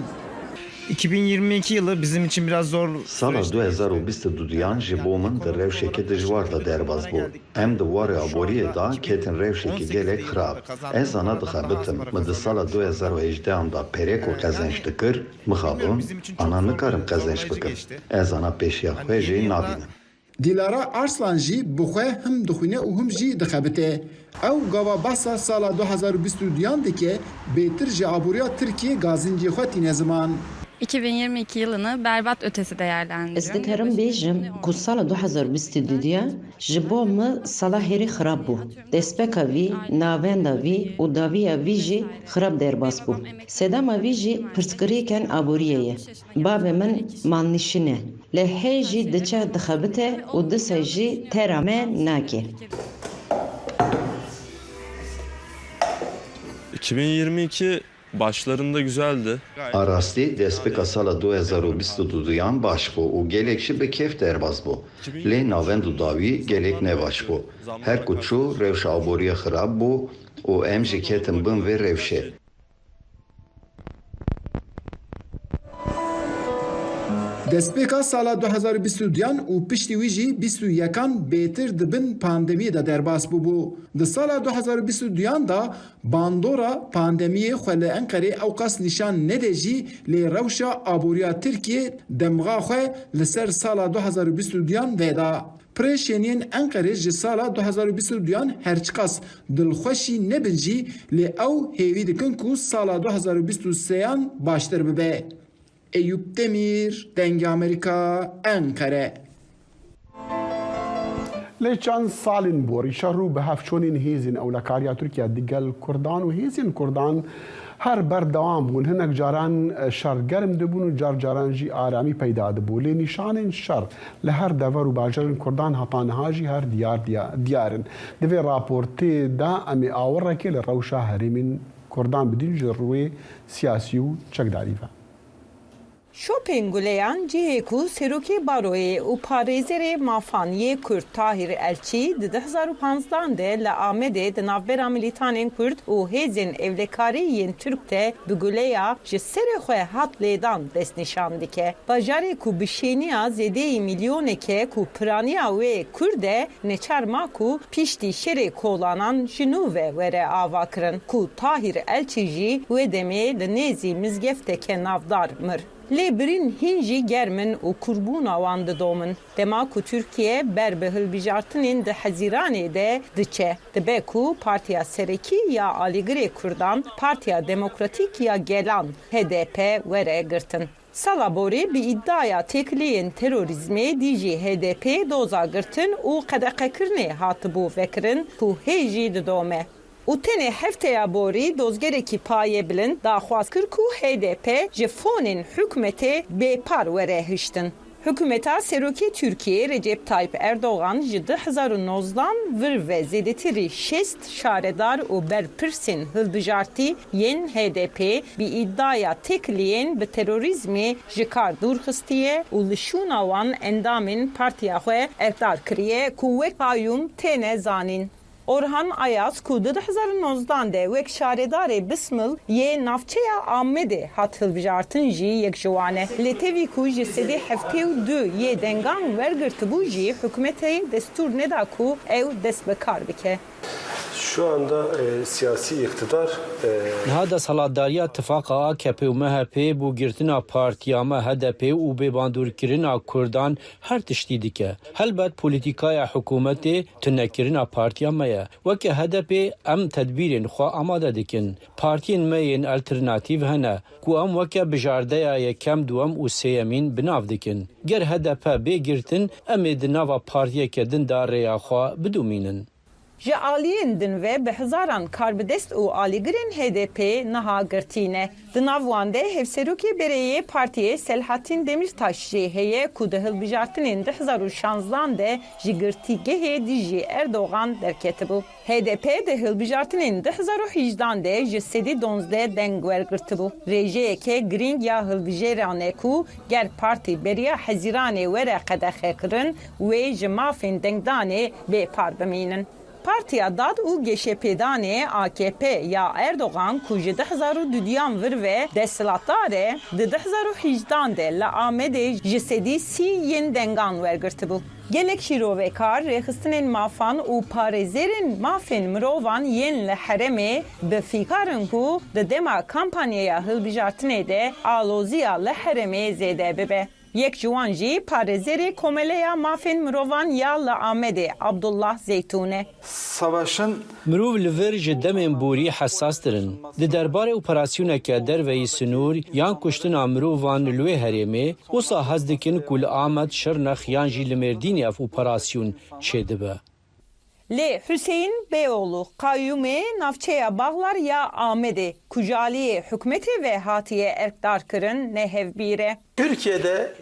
2022 yılı bizim için biraz zor Sala 2022 yan ji bo min di rewşeke dijwar de derbas bû. Em di warê aboriyê de ketin rewşekî gelek xirab. Ez ana dixebitim. Min di sala 2018 an de perê ku qezenç dikir, mixabin ana nikarim qezenç bikim. Ez ana pêşiya xwe jî nabînim. Dilara Arslan jî bi xwe him dixwîne û him jî dixebite. Ew gava behsa sala 2022 yan dike, bêtir ji aboriya Tirkiyê gazincê xwe tîne ziman. 2022 yılını berbat ötesi Ez değerlendiriyorum. dikarim bêjim ku sala 2022 ya ji bo min sala herî xirab bû. Destpêka vî, navenda vî û dawiya vî jî xirab derbas bû. Sedema vî jî pirsgirêkên aboriyê ye. Bavê min malnişîn e. Lê hê jî diçe dixebite û disa jî têra me nake. 2022 başlarında güzeldi. A rastî destpêka sala 2022 yan baş bû û gelek jî bi kêf derbas bû. Lê navend û dawî gelek ne baş bû. Her ku çû rewşa aboriyê xirab bû û em jî ketin bin vê rewşê. Destpêka sala 2022 yan û piştî wî jî 21an bêtir di bin pandemiyê de derbas bûbû. Di sala 2022 yan de bandora pandemiyê xwe li Enqerê ewqas nîşan nede jî lê rewşa aboriya Tirkiyê demga xwe li ser sala 2022 yan veda. Pirê şêniyên Enqerê ji sala 2022 yan her çiqas dilxweşî nebin jî lê ew hêvî dikin ku sala 2023 yan baştir bibe. Eyüp Demir, Dengê Amerîka, Enqere. Lê çend salên borî şer û bihevçûnên hêzên ewlekariya Tirkiye digel Kurdan û hêzên Kurdan her berdewam bûn. Hinek caran şer germ dibûn û car caran jî aramî peyda dibû. Lê nîşanên şer li her dever û bajarên Kurdan heta niha jî her diyar diyar in. Di vê raportê de em ê awirekê li rewşa herêmên Kurdan bidin ji rûyê siyasî û çekdarî ve. Şopên guleyan cihê ku Serokê Baroyê û parêzerê mafan yê Kurd Tahîr Elçî di 2015 de li Amedê di navbera milîtanên Kurd û hêzên ewlekarî yên Tirk de bi guleya ji serê xwe hat lêdan destnîşan dike. Bajarê ku bi şêniya zêdeyî milyoneke ku piraniya wê Kurd e neçar ma ku piştî şerê kolanan ji nû ve were avakirin ku Tahîr Elçî jî wê demê li nêzî mizgefteke navdar mir. Lê birîn hîn jî germ in û kûrbûna wan didomin. Dema ku Tirkiye ber bi hilbijartinên di Hezîranê de diçe, dibe ku Partiya Serekî ya Alîgirê Kurdan, Partiya Demokratîk ya Gelan, HDP, were girtin. Sala borî bi îdiaya têkiliyên terorîzmê dijî HDP'ê doza girtin û qedeqekirinê hatibû vekirin ku hê jî didome. Û tenê hefteya borî dozgerekî paye bilind daxwaz kir ku HDP ji fonên hikûmetê bêpar were hiştin. Hikûmeta Serokê Tirkiyê Recep Tayyip Erdogan ji 2019 vir ve zêdetirî 60 şaredar û berpirsên hilbijartî yên HDP bi îdiaya têkiliyên bi terorîzmê ji kar dûr xistiye û li şûna wan endamên partiya xwe erkdar kiriye ku wek qayûm têne zanîn. Orhan Ayaz ku di 2019 de wek şaredarê Bismil yê navçeya Amedê hat hilbijartin jî yek ji wan e. Lê tevî ku 72% yê dengan wergirtibû jî hikûmetê destûr neda ku ew dest bi kar bike. Şu anda e, siyasi iktidar e, Niha desthilatdariya tifaqa AKP û MHP bo girtina partiya me HDP û bêbandorkirina Kurdan her tiştî dike. Helbet polîtîkaya hikûmetê tunekirina partiya me ye. Weke HDP em tedbîrên xwe amade dikin. Partiyên me yên alternatîv hene ku em weke bijardeya yekem duwem û sêyemîn bi nav dikin. Ger HDP bê girtin em ê di nava partiyeke din de rêya xwe bidomînin. Ji aliyên din ve bi hezaran karbidest û alîgirên HDP niha girtî ne. Di nav wan de hevserokê berê yê partiyê Selahattin Demirtaş jî heye ku di hilbijartinên 2016 de ji girtîgehê dijî Erdogan derketibû. HDP di hilbijartinên 2018 de 19% deng wergirtibû. Rêjeyeke girîng ya hilbijêran e ku ger partî beriya Hezîranê were qedexekirin wê ji mafên dengdanê bêpar bimînin. Partiya Dad û Geşepêdanê AKP ya Erdogan ku ji 2002 vir ve desthilatdar e di 2018 de li Amedê 30% yên dengan wergirtibû. Gelek şîrovekar, rêxistinên mafan û parêzerên mafên mirovan yên li herêmê bi fîkar in ku di dema kampanyaya hilbijartinê de aloziya li herêmê zêde bibe. Yek ji wan jî parêzerê Komeleya Mafên Mirovan ya li Amedê Abdullah Zeytûn e. Savaşın. Mirov li vir ji demên borî hesastir in. Di derbarê operasyoneke derveyî sinûr yan kuştina mirovan li wê herêmê, wisa hest dikin ku li Amed, Şirnex yan jî li Mêrdînê ev operasyon çêdibe. Lê Huseyîn Beyoğlu, qayûmê navçeya Baglar ya Amedê ku ji aliyê hikûmetê ve hatiye erkdarkirin ne hevbîr e.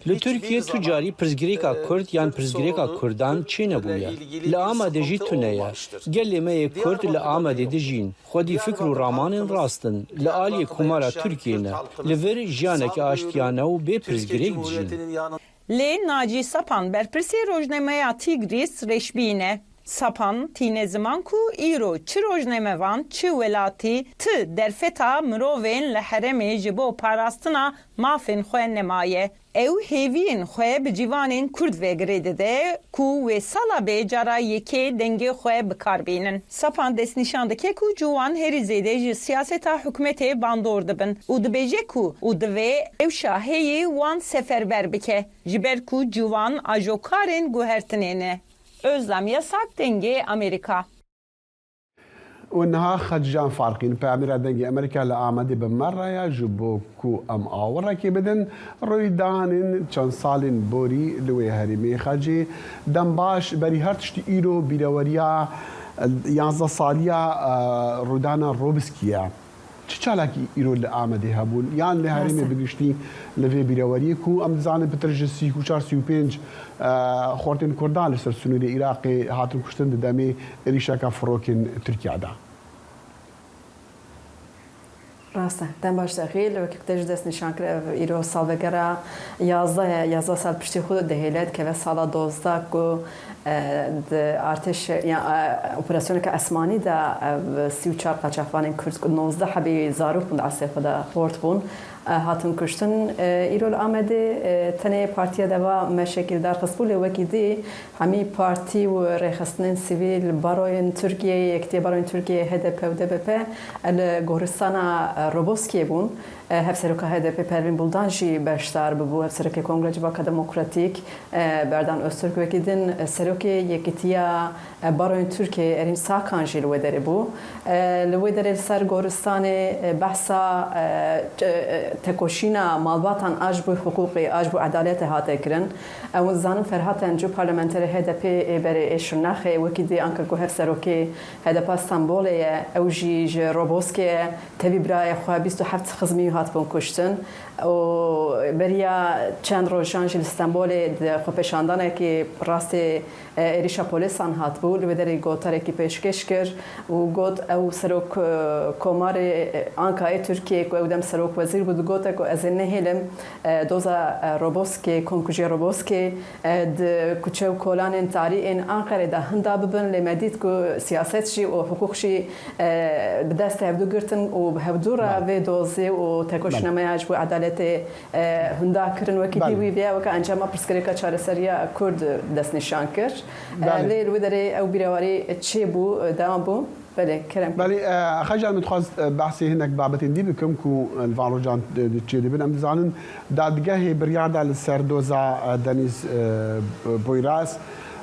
Li Tirkiyê tu carî pirsgirêka Kurd yan pirsgirêka Kurdan çênebûye. Li Amedê jî tune ye. Gelê me yê Kurd li Amedê dijîn. Xwedî fikr û ramanên rast in. Li aliyê Komara Tirkiyê ne. Li vir jiyaneke aştiyane û bê pirsgirêk dijîn. Lê Nacî Sapan berpirsê rojnameya Tîgrîs reşbîn e. Sapan tîne ziman ku îro çi rojnamevan çi welatî ti derfeta mirovên li herêmê ji bo parastina mafên xwe nemaye. Ew hêviyên xwe bi cîvanên Kurd ve girê dide ku wê sala bê cara yekê dengê xwe bi kar bînin. Sapan destnîşan dike ku ciwan herî zêde ji siyaseta hikûmetê bandor dibin û dibêje ku û divê rewşa heyî wan seferber bike ji ber ku ciwan ajokarên guhertinê ne. Ozlem Yasak Dengê Amerîka. Û niha Xeccan Farqîn, peyamêra Dengê Amerîka li Amedê bi me re ye ji bo ku em awirekê bidin rûydanên çend salên borî li wê herêmê. Xecê, dem baş, berî her tiştî îro bîreweriya yanzdeh saliya rûdana Robiskî ye. Çi çalakî îro li Amedê hebûn yan li herêmê bi giştî li vê bîreweriyê ku em dizanin pitir ji 34, 35 xortên Kurdan li ser sinûrê Iraqê hatin kuştin di demê êrîşeke firokên Tirkiya de. Rast e. Dem baş Dexîl, wekî ku te jî destnîşan kir ev îro salvegera 11 ye, 11 sal piştî xwe dihêle dikeve sala 12 ku Di artêş yan operasyoneke esmanî de ev 34 qaçaxvanên Kurd ku 19 hebî zarok bûn di eslê xwe de xort bûn hatin kuştin. Îro li Amedê tenê Partiya Deva meşekî li dar xistibû lê wekî dî hemî partî û rêxistinên sivîl, baroyên Tirkiyeyê, Yekîtiya Baroyên Tirkiyeyê, HDP û DBP li goristana Roboskiyê bûn. Hevseroka HDP'ê Pervîn Buldan jî beşdar bûbû. Hevserokê Kongreya Civaka Demokratîk Berdan Ozturk wekî din Serokê Yekîtiya Baroyên Tirkiyeyê Erîn Sakan jî li wê derê bû. Li wê derê li ser goristanê behsa tekoşîna malbatan a ji bo hiqûqê, a ji bo edaletê hate kirin. Em dizanin Ferhat Encu parlamenterê HDP'ê ê berê ê Şirnexê wekî dê anka ku hevserokê HDP'a Stenbolê ye, ew jî ji Roboskê ye. Tevî birayê xwe 27 xizmî wî hatibûn kuştin û beriya çend rojan jî li Stenbolê di xwepêşandanekî rastê êrîşa polêsan hatibû. Li wê derê gotarekî pêşkêş kir û got ew serok komarê Ankayê Tirkiyeyê ku ew dem serokwezîr bû digote ku ez ê nehêlim doza Roboskê, komkujiya Roboskê Di kuçe û kolanên tarî ên Enqerê de hinda bibin lê me dît ku siyaset jî û hiqûq jî bi destê hevdu girtin û bi hevdu re vê dozê û tekoşîna me ya ji bo edaletê hinda kirin. Wekî dî wî vê weke encama pirsgirêka çareseriya Kurd destnîşan kir. Lê li wê derê ew bîrewarî çêbû, dewam bû. Belê, kerem. Belê, Xeja min dixwest behsê hinek babetên dî bikim ku li van rojan çêdibin. Em dizanin dadgehê biryar da li ser doza Denîz Poyraz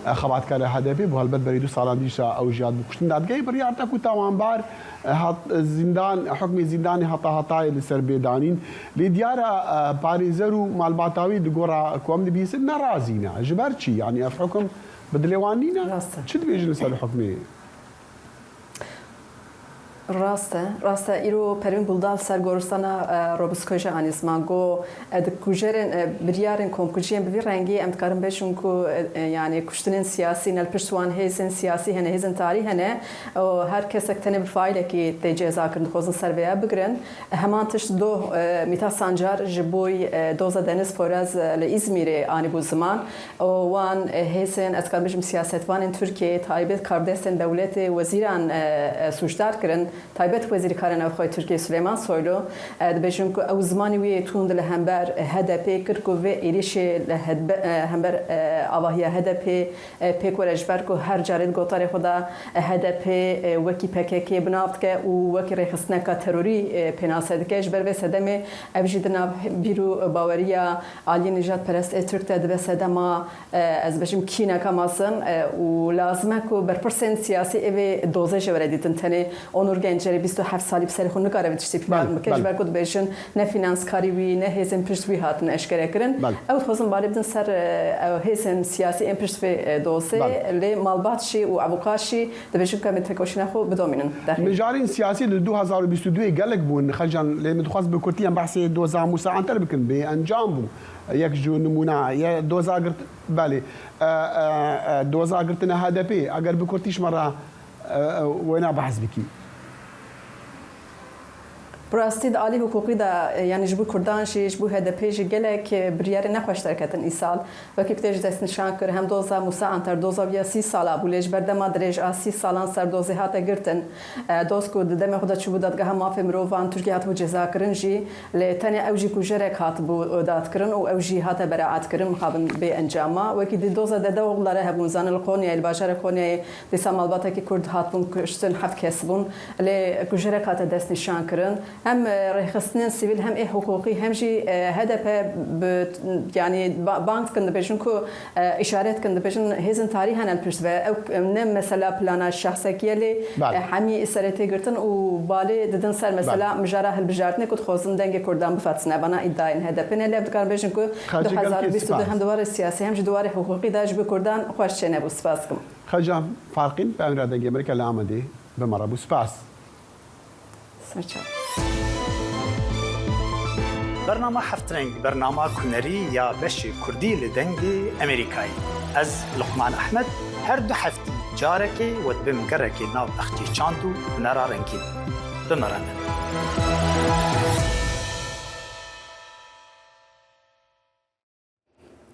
xebatkarê HDP'ê bû. Helbet berî du salan dîsa ew jî hatibû kuştin. Dadgehê biryar da ku tawanbar hat zîndan, hukmê zîndanê heta hetayê li ser bê danîn. Lê diyar e parêzer û malbata wî li gora ku em dibihîsin nerazî ne. Ji ber çi? Yanî ev hukm bi dilê wan nîne? Çi dibêjin li ser hukmê? Rast e, rast e. Îro Pervîn Buldan li ser goristana Robiskoy jî anî ziman. Got, di kujerên biryarên komkujiyên bi vî rengî em dikarin bêjin ku yanî kuştinên siyasî ne li pişt wan hêzên siyasî hene, hêzên tarî hene û her kesek tenê bi faîlekî tê cezakirin dixwazin ser vêya bigirin. Heman tişt doh Mîthat Sancar ji bo doza Deniz Poyraz li Îzmîrê anîbû ziman. Û wan hêzên, ez dikarim bêjim siyasetvanên Tirkiyeyê, taybet karbidestên dewletê, wezîran sûcdar kirin. Taybet Wezîrê Karên Navxweyî Tirkiyê Suleyman Soylu dibêjin ku ew zimanê wî yê tund li hember HDP'ê kir ku vê êrîşê li hember avahiya HDP'ê pêk were ji ber ku her carê di gotarê xwe de hdp wekî pkk bi nav dike û wekî rêxistineka terorî pênase dike. Ji ber vê sedemê ev jî di nav bîr û baweriya aliyê nijadperest ê Tirk de dibe sedema ez dibêjim kîneka mezin û lazim e ku berpirsên siyasî ê vê dozê jê were dîtin. Tenê Onur Gencerê 27 salî bi serê xwe nikare vê tiştî plan bike ji ber ku dibêjin ne fînanskarî wî ne hêzên pişt wî hatin eşkerekirin. Ew dixwazin balê bidin ser hêzên siyasî ên pişt vê dozê lê malbat jî û evûkat jî dibêjin ku em ê têkoşîna xwe bidomînin. Dexîl. Mijarên siyasî li 2022 gelek bûn Xelcan lê min dixwast bi kurtî em behsê doza Mûsa Anter bikin bê encam bû. Yek ji nimûna ye doza girt belê doza girtina HDP'ê eger bi kurtî ji me re wêna behs bikî. Bi rastî di alî hiqûqî de yanî ji bo Kurdan jî ji bo HDP'ê jî gelek biryarên nexweş derketin îsal. Wekî ku te jî destnîşan kir hem doza Mûsa Anter doza wî ya 30 sala bû lê ji ber dema dirêj a 30 salan ser dozê hate girtin. Doz ku di demê xwe de çûbû Dadgeha Mafê Mirovan Tirkiyê hatibû cezakirin jî Lê tenê ew jî kujerek hatibû dadkirin û ew jî hate beraetkirin mixabin bê encam ma. Wekî di doza Dedeoglare hebûn zanin li Konyayê li bajarê Konyayê dîsa malbatekî Kurd hatibûn kuştin heft kes bûn. Lê kujerek hate destnîşankirin. Hem rêxistinên sivîl hem ê hiqûqî hem jî HDP bi yanî bang dikin dibêjin ku Îşaret dikin dibêjin hêzên tarî hene li pişt ve. Ew ne mesela plana şexsekî ye lê hemî serê tê girtin û balê didin ser mesela mijara hilbijartinê ku dixwazin dengê Kurdan bifetisine. Vana îdiayên HDP'ê ne lê ev dikarin bêjin ku 2022 hem di warê siyasî hem jî di warê hiqûqî de ji bo Kurdan xweş çênebû. Spas dikim. Xelcan Farqîn, Peyamnêra Dengê Amerîka li Amedê bi me re bû. Spas. Serçav. Bernama Heftreng bernama kunerî ya beşê Kurdî li Dengê Amerîkayê. Ez Luqman Ehmed her du heftî carekê we dibim gerekê nav bexçê çand û hunera rengîn. Bi me re bin.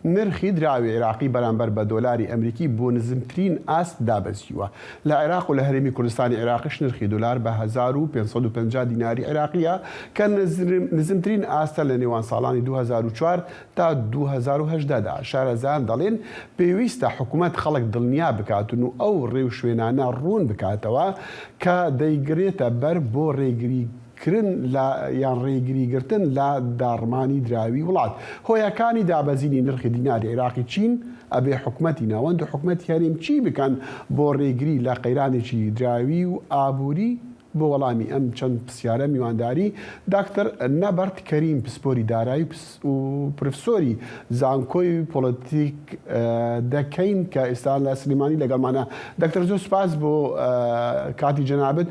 نرخی دراوی عێراقی بەرامبەر بە دۆلاری ئەمریکی بۆ نزمترین ئاست دابەزیوە. لە عێراق و لە هەرێمی کوردستانی عێراقیش نرخی دۆلار بە 1550 دیناری عێراقییە کە نزمترین ئاستە لە نێوان ساڵانی 2004 تا 2018 دا. شارەزایان دەڵێن پێویستە حکومەت خەڵک دڵنیا بکاتن و ئەو ڕێوشوێنانە ڕوون بکاتەوە کە دەیگرێتە بەر بۆ ڕێگری کرن لە یان ڕێگری گرتن لە داڕمانی دراوی وڵات. هۆیەکانی دابەزینی نرخی دیناری عێراقی چین؟ ئەبێ حکومەتی ناوەند و حکومەتی هەرێم چی بکەن بۆ ڕێگری لە قەیرانێکی دراوی و ئابووری؟ بۆ وەڵامی ئەم چەند پسیارە میوانداری داکتەر نەبەرد کەریم پسپۆری دارایی و پرفسۆری زانکۆی پۆڵەتیک دەکەین کە ئێستا لە سلیمانی لەگەڵمانە. داکتەر زۆر سوپاس بۆ کاتی جەنابت.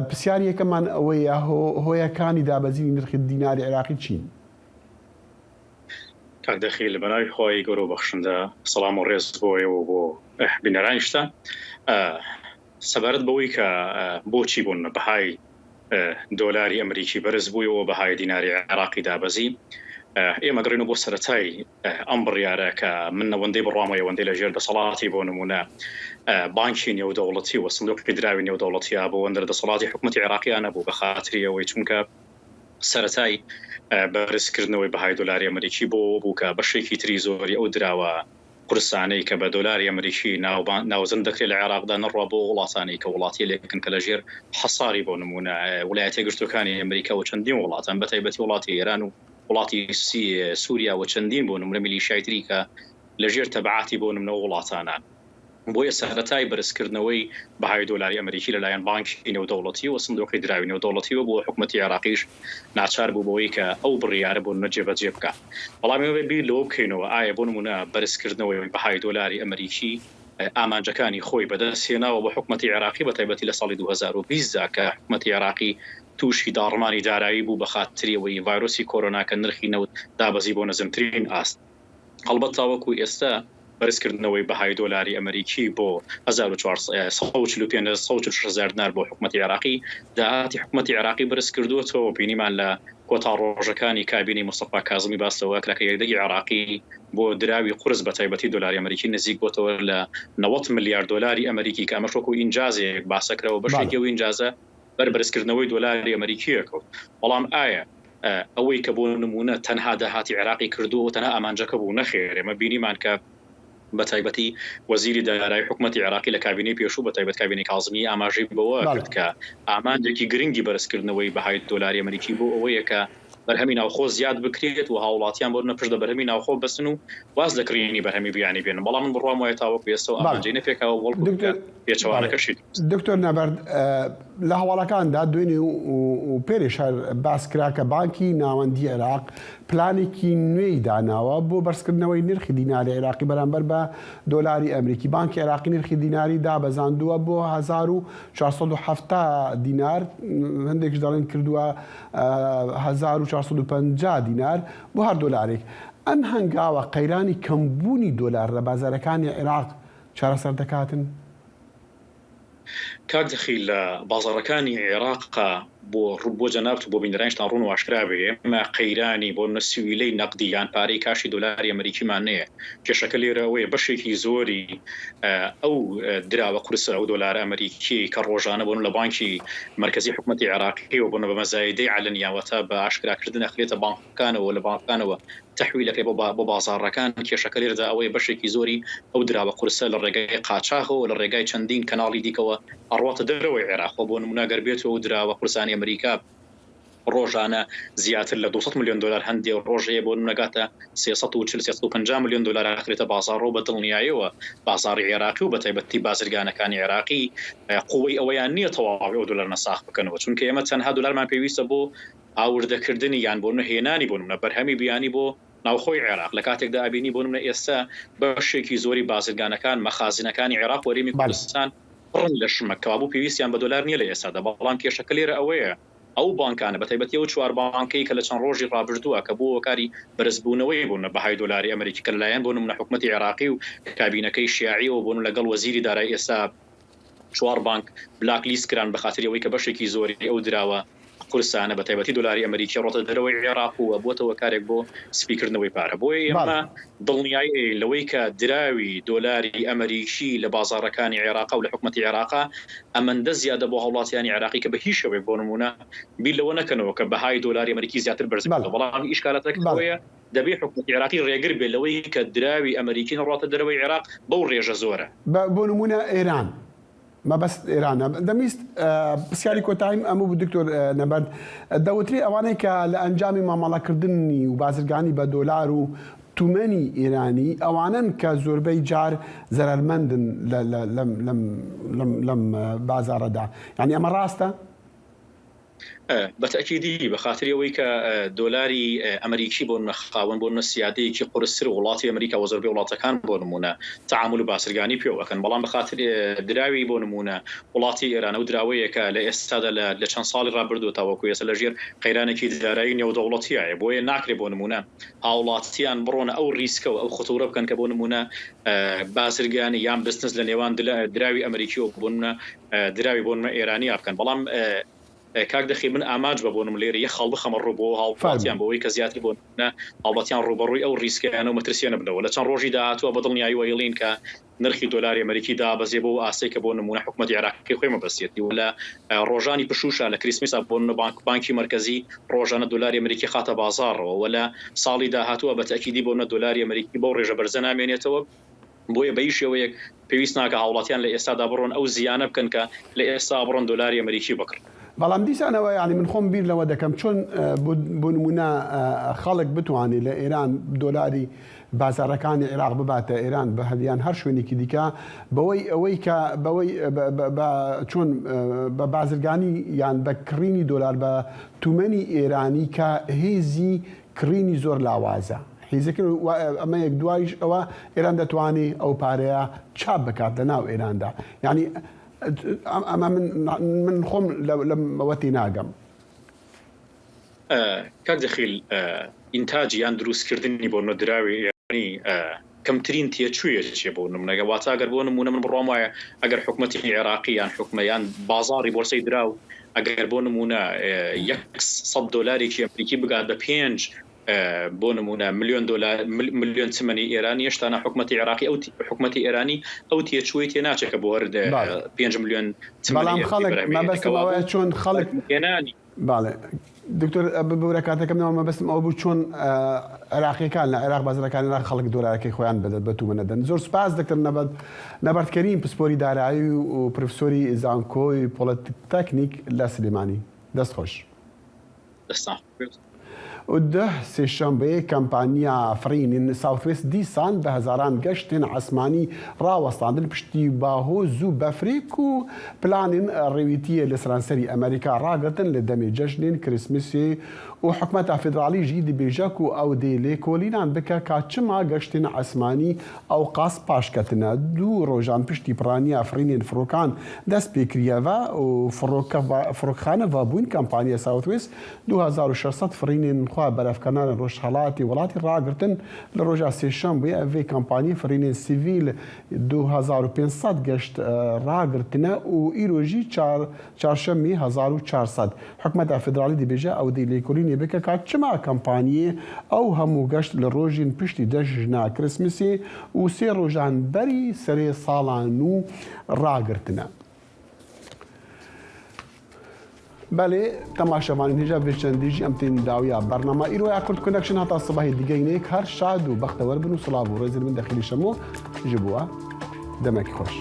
پرسیاری یەکەممان ئەوەیە هۆیەکانی دابەزینی نرخی دیناری عێراقی چین؟ کاک دەخیل بەناوی خوای گەورە و بەخشندە سەڵام و ڕێز بۆ ئێوە و بۆ بینەرانیشتان. سەبارەت بەوەی کە بۆچی بوون بەهای دۆلاری ئەمریکی بەرز بوویەوە بەهای دیناری عێراقی دابەزی، ئێمە گەڕێینەوە بۆ سەرەتای ئەم بڕیارە کە من ئەوەندەی بڕوام هەیە ئەوەندەی لە ژێر دەسەڵاتی بۆ نموونە بانکی نێودەوڵەتی و سندوقی دراوی نێودەوڵەتیا بۆ ئەوەندە لە دەسەڵاتی حکومەتی عێراقیا نەبوو بە خاتری ئەوەی چونکە سەرەتای بەرزکردنەوەی بەهای دۆلاری ئەمریکی بۆ ئەوە بوو کە بەشێکی تری زۆری ئەو دراوە قورسانەی کە بە دۆلاری ئەمریکی ناوزەند دەکرێت لە عێراقدا نەڕوا بۆ وڵاتانەی کە وڵاتیەلێکن کە لە ژێر حەساری بۆ نموونە ولایەتە یەکگرتووەکانی ئەمریکا و چەندین وڵاتان بە تایبەتی وڵاتی ئێران و وڵاتی سوریا و چەندین بۆ نمونە میلیشیای تری کە لە ژێر تەبعاتی بۆ نمونە وڵاتانە. بۆیە سەرەتای بەرزکردنەوەی بەهای دۆلاری ئەمریکی لەلایەن بانکی نێودەوڵەتی و سندوقی دراوی نێودەوڵەتیەوە بووە حکومەتی عێراقیش ناچار بوو بەوەی کە ئەو بڕیارە بۆ نمونە جێبەجێ بکا. بەڵام ئێمە بێ بیر لەوە بکەینەوە ئایا بۆ نمونە بەرزکردنەوەی بەهای دۆلاری ئەمریکی ئامانجەکانی خۆی بەدەست هێناوە بۆ حکومەتی عێراقی بەتایبەتی لە ساڵی 2020 دا کە حکومەتی عێراقی تووشی داڕمانی دارایی بوو بە خاتری ئەوەی ڤایرۆسی کۆرۆنا کە نرخی نەوت دابەزی بۆ نزمترین ئاست. هەڵبەت تاوەکو ئێستا بەرزکردنەوەی بەهای دۆلاری ئەمەریکی بۆ 1445 146 هەزار دینار بۆ حکومەتی عێراقی داهاتی حکومەتی عێراقی بەرزکردووەتەوە بینیمان لە کۆتا ڕۆژەکانی کابینەی مستەفا کازمی باس لەوە کرا کە یەدەگی عێراقی بۆ دراوی قورس بە تایبەتی دۆلاری ئەمەریکی نزیک بۆتەوە لە 90 ملیار دۆلاری ئەمەریکی کە ئەمەش وەکو ئینجازێک باسەکراوە بەشێکی ئەو ئینجازە. بەر بەرزکردنەوەی دۆلاری ئەمەریکی ئەکەوت. بەڵام ئایا ئەوەی کە بۆ نموونە تەنها داهاتی عێراقی کردووە و تەنها ئامانجەکە بوو؟ نەخێر، ئێمە بینیمان کە بە تایبەتی وەزیری دارایی حکومەتی عێراقی لە کابینەی پێشوو بە تایبەت کابینەی کازمی ئاماژەی بەوە کرد کە ئامانجێکی گرنگی بەرزکردنەوەی بەهای دۆلاری ئەمەریکی بۆ ئەوەیە کە بەرهەمی ناوخۆ زیاد بکرێت و هاوڵاتیان بۆ نمونە پشت بە بەرهەمی ناوخۆ ببەستن و واز لە کڕینی بەرهەمی بیانی بێنن، بەڵام من بڕوام وایە تاوەکو ئێستا ئەو ئامانجەی نەپێکاوە بەڵکو دکتۆر پێچەوانەکەشی دروستە. دکتۆر نەبەرد، لە هەواڵەکاندا دوێنێ و پێرێش هەر باس کرا کە بانکی ناوەندی عێراق پلانێکی نوێی داناوە بۆ بەرزکردنەوەی نرخی دیناری عێراقی بەرامبەر بە دۆلاری ئەمریکی. بانکی عێراقی نرخی دیناری دابەزاندووە بۆ 1470 دینار، هەندێکیش دەڵێن کردووە 1450 دینار بۆ هەر دۆلارێک. ئەم هەنگاوە قەیرانی کەمبوونی دۆلار لە بازارەکانی عێراق چارەسەر دەکاتن؟ کاک دەخیل لە بازاڕەکانی عێراق بۆ بۆ جەنابت و بۆ بینەرانیشتان ڕوون و ئاشکرا بێ ئێمە قەیرانی بۆ نمونە سیولەی نەقدی یان پارەی کاشی دۆلاری ئەمریکیمان نەیە کێشەکە لێرە ئەوەیە بەشێکی زۆری ئەو دراوە قورسە ئەو دۆلارە ئەمریکیەی کە ڕۆژانە بۆ نمونە لە بانکی مەرکەزی حکومەتی عێراقیەوە بۆ نمونە بە مەزایدەی عەلەنی یان واتە بە ئاشکراکردن ئەخرێتە بانکەکانەوە لە بانکەکانەوە تەحویل ئەکرێت بۆ بازاڕەکان، کێشەکە لێرەدا ئەوەیە بەشێکی زۆری ئەو دراوە قورسە لە ڕێگای قاچاخەوە لە ڕێگای چەندین کەناڵی دیکەوە ئەڕواتە دەرەوەی عێراق، خۆ بۆ نمونە گەر بێتو ئەو دراوە قورسانەی ئەمریکا ڕۆژانە زیاتر لە 200 ملیۆن دۆلار هەندێ ڕۆژ هەیە بۆ نمونە گاتە 340 350 ملیۆن دۆلار ئەخرێتە بازاڕەوە بە دڵنیایەوە بازاڕی عێراقی و بەتایبەتی بازرگانەکانی عێراقی قوەی ئەوەیان نییە تەواوی ئەو دۆلارانە ساغ بکەنەوە چونکە ئێمە تەنها دۆلارمان پێویستە بۆ هاوردەکردنی یان بۆ نمونە هێنانی بۆ نمونە بەرهەمی بیانی بۆ ناوخۆی عێراق لە کاتێکدا ئەبینی بۆ نمونە ئێستا بەشێکی زۆری بازرگانەکان مەخازنەکانی عێراق و هەرێمی کوردستان پڕن لە شمەک کەوابوو پێویستیان بە دۆلار نییە لە ئێستادا بەڵام کێشەکە لێرە ئەوەیە ئەو بانکانە بە تایبەتی ئەو چوار بانکەی کە لە چەند ڕۆژی ڕابردووە کە بووە هۆکاری بەرزبوونەوەی بۆ نمونە بەهای دۆلاری ئەمریکی کە لەلایەن بۆ نمونە حکومەتی عێراقی و کابینەکەی شیاعیەوە بۆ نمونە لەگەڵ وەزیری دارایی ئێستا چوار بانک بلاک لیست کران بە خاتری ئەوەی کە بەشێکی زۆری ئەو دراوە قورسانە بە تایبەتی دۆلاری ئەمریکی ڕۆتە دەرەوەی عێراق و بۆتە هۆکارێک بۆ سپیکردنەوەی پارە بۆیە ئێمە دڵنیایی ئەیەین لەوەی کە دراوی دۆلاری ئەمریکی لە بازاڕەکانی عێراق و لە حکومەتی عێراق ئەمەندە زیادە بۆ هاوڵاتیانی عێراقی کە بە هیچ شێوەیەک بۆ نموونە بیر لەوە نەکەنەوە کە بەهای دۆلاری ئەمریکی زیاتر بەرز بکاتەوە بەڵام ئیشکالاتەکە ئەوەیە دەبێ حکومەتی عێراقی ڕێگر بێت لەوەی کە دراوی ئەمەریکی نەڕواتە دەرەوەی عێراق بەو ڕێژە زۆرە. بۆ نموونە ئێران، مەبەست ئێرانە. دەمویست پرسیاری کۆتاییم ئەمە بوو دکتۆر نەبەرد، دەوترێ ئەوانەی کە لە ئەنجامی مامەڵەکردنی و بازرگانی بە دۆلار و تومەنی ئێرانی ئەوانەن کە زۆربەی جار زەرەرمەندن لەم بازاڕەدا، یانی ئەمە ڕاستە؟ بە تەئکیدی بە خاتری ئەوەی کە دۆلاری ئەمریکی بۆ نمونە خاوەن بۆ نمونە سیادەیەکی قورستر وڵاتی ئەمریکا وە زۆربەی وڵاتەکان بۆ نمونە تەعامول و بازرگانی پێوە ئەکەن بەڵام بە خاتر دراوی بۆ نمونە وڵاتی ئێران ئەو دراوەیە کە لە ئێستادا لە لە چەند ساڵی ڕابردووە تاوەکو ئێستا لە ژێر قەیرانێکی دارایی نێودەوڵەتیایە بۆیە ناکرێ بۆ نمونە هاوڵاتیان بڕۆنە ئەو ڕیسکەوە ئەو خطورە بکەن کە بۆ نمونە بازرگانی یان بزنس لە نێوان دراوی ئەمریکی و بۆ نمونە دراوی بۆ نمونە ئێرانیا بکەن بەڵام کاک دەخی من ئامانج بە بۆنم لێرە یەک خاڵ بخەمە ڕوو بۆ هاوڵاتیان بۆ ئەوەی کە زیاتر بۆ نمونە هاوڵاتیان ڕووبەڕووی ئەو ڕیسکەیانە و مەترسیە نەبنەوە لە چەند ڕۆژی داهاتووە بە دڵنیاییەوە ئەیڵین کە نرخی دۆلاری ئەمریکی دابەزێ بۆ ئەو ئاستەی کە بۆ نمونە حکومەتی عێراقی خۆی مەبەستیەتی و لە ڕۆژانی پشووشا لە کریسمسا بۆ نمونە بانک بانکی مەرکەزی ڕۆژانە دۆلاری ئەمریکی خاتە بازاڕەوە و لە ساڵی داهاتووە بە تەئکیدی بۆ نمونە دۆلاری ئەمریکی بەو ڕێژە بەرزە نامێنێتەوە. بۆیە بە هیچ شێوەیەک پێویست ناکا هاوڵاتیان لە ئێستادا بڕۆن ئەو زیانە بکەن کە لە ئێستا بڕۆن دۆلاری ئەمریکی بکڕن. بەڵام دیسانەوە یانی من خۆم بیر لەوە دەکەم چۆن بۆ نموونە خەڵک بتوانێت لە ئێران دۆلاری بازاڕەکانی عێراق بباتە ئێران بە یان هەر شوێنێکی دیکە بەوەی ئەوەی کە بەوەی بە چۆن بە بازرگانی یان بە کڕینی دۆلار بە تومەنی ئێرانی کە هێزی کڕینی زۆر لاوازە حیزەکە ئەمە یەک دوایش ئەوە ئێران دەتوانێ ئەو پارەیە چاپ بکات لە ناو ئێراندا یعنی ئەمە من من خۆم لەمەوە تێناگەم. کاک دەخیل ئینتاج یان دروستکردنی بۆ نمونە دراوی ئێرانی کەمترین تێچوویەکیە بۆ نمونە واتە گەر بۆ نمونە من بڕوام وایە ئەگەر حکومەتی عێراقی یان حکومە یان بازاڕی بۆرسەی دراو ئەگەر بۆ نمونە یەک سەد دۆلارێکی ئەمریکی بگات بە پێنج. بۆ نمونە ملیۆن دۆلار ملیۆن تمەنی ئێرانی هێشتانە حکومەتی عێراقی ئەو حکومەتی ئێرانی ئەو تێچووەی تێ ناچێت کە بۆ هەر 5 ملیۆن بەڵام خەڵک مەبەستم ئەوەیە چۆن خەڵک بەڵێ دکتۆر ببورە کاتەکەم نەما مەبەستم ئەوە بوو چۆن عێراقیەکان لە عێراق بازرەکانی عێراق خەڵک دۆلارەکەی خۆیان بەدەت بە تومە نەدەن زۆر سپاس دکتۆر نەبەرد نەبەرد کەریم پسپۆری دارایی و پرفسۆری زانکۆی پۆڵەتەکنیک لە سلێمانی دەست خۆش. دەستان خۆش بێت. دە سێشەمبێ کەمپانیا فڕینین ساوثوێست دیسان بە هەزاران گەشتێن ئاسمانی ڕاوەستاندن پشتی باهۆز و بەفرێک و پلانێن ڕێویتییە لە سەرانسەری ئەمەریکا ڕاگرتن لە دەمێ جەژنێن کریسمسێ و حکومەتا فیدراڵی ژی دبێژە کو ئەو دێ لێکۆلینان بکە کا چما گەشتێن ئاسمانی ئەوقاس پاشکەتنە دوو ڕۆژان پشتی پڕانیا فڕینێن فڕۆکان دەست پێ کریەڤە و فڕۆکخانە ڤە بوین کەمپانیا ساوثوێست 2600 فڕینێن خوە بەرەڤ کەنارێن ڕۆژهەڵاتی وڵاتی ڕاگرتن لە ڕۆژا سێشەمبوێ ئەڤێ کەمپانی فڕینێن سیڤیل 2500 گەشت ڕاگرتنە و ئیرۆ ژی چارشەممی 1400 حکومەتا فیدراڵی دبێژە ئەو دێ لێکۆلینێ بکە کا چما کەمپانیێ ئەو هەموو گەشت لە ڕۆژین پشتی جەژنا کریسمسێ و سێ ڕۆژان بەری سەرێ ساڵا نوو ڕاگرتنە. بەلێ تەماشەڤانین هێژا ڤێ چەندی ژی ئەم تێن داویا بەرنامە ئیرۆ یا کورد کونەکشن هەتا سبەهی دیگەینێک هەر شاد و بەختەوەر بن و سڵاڤ و ڕێزل من دەخیلی شەمۆ ژ بووە دەمەکی خۆش.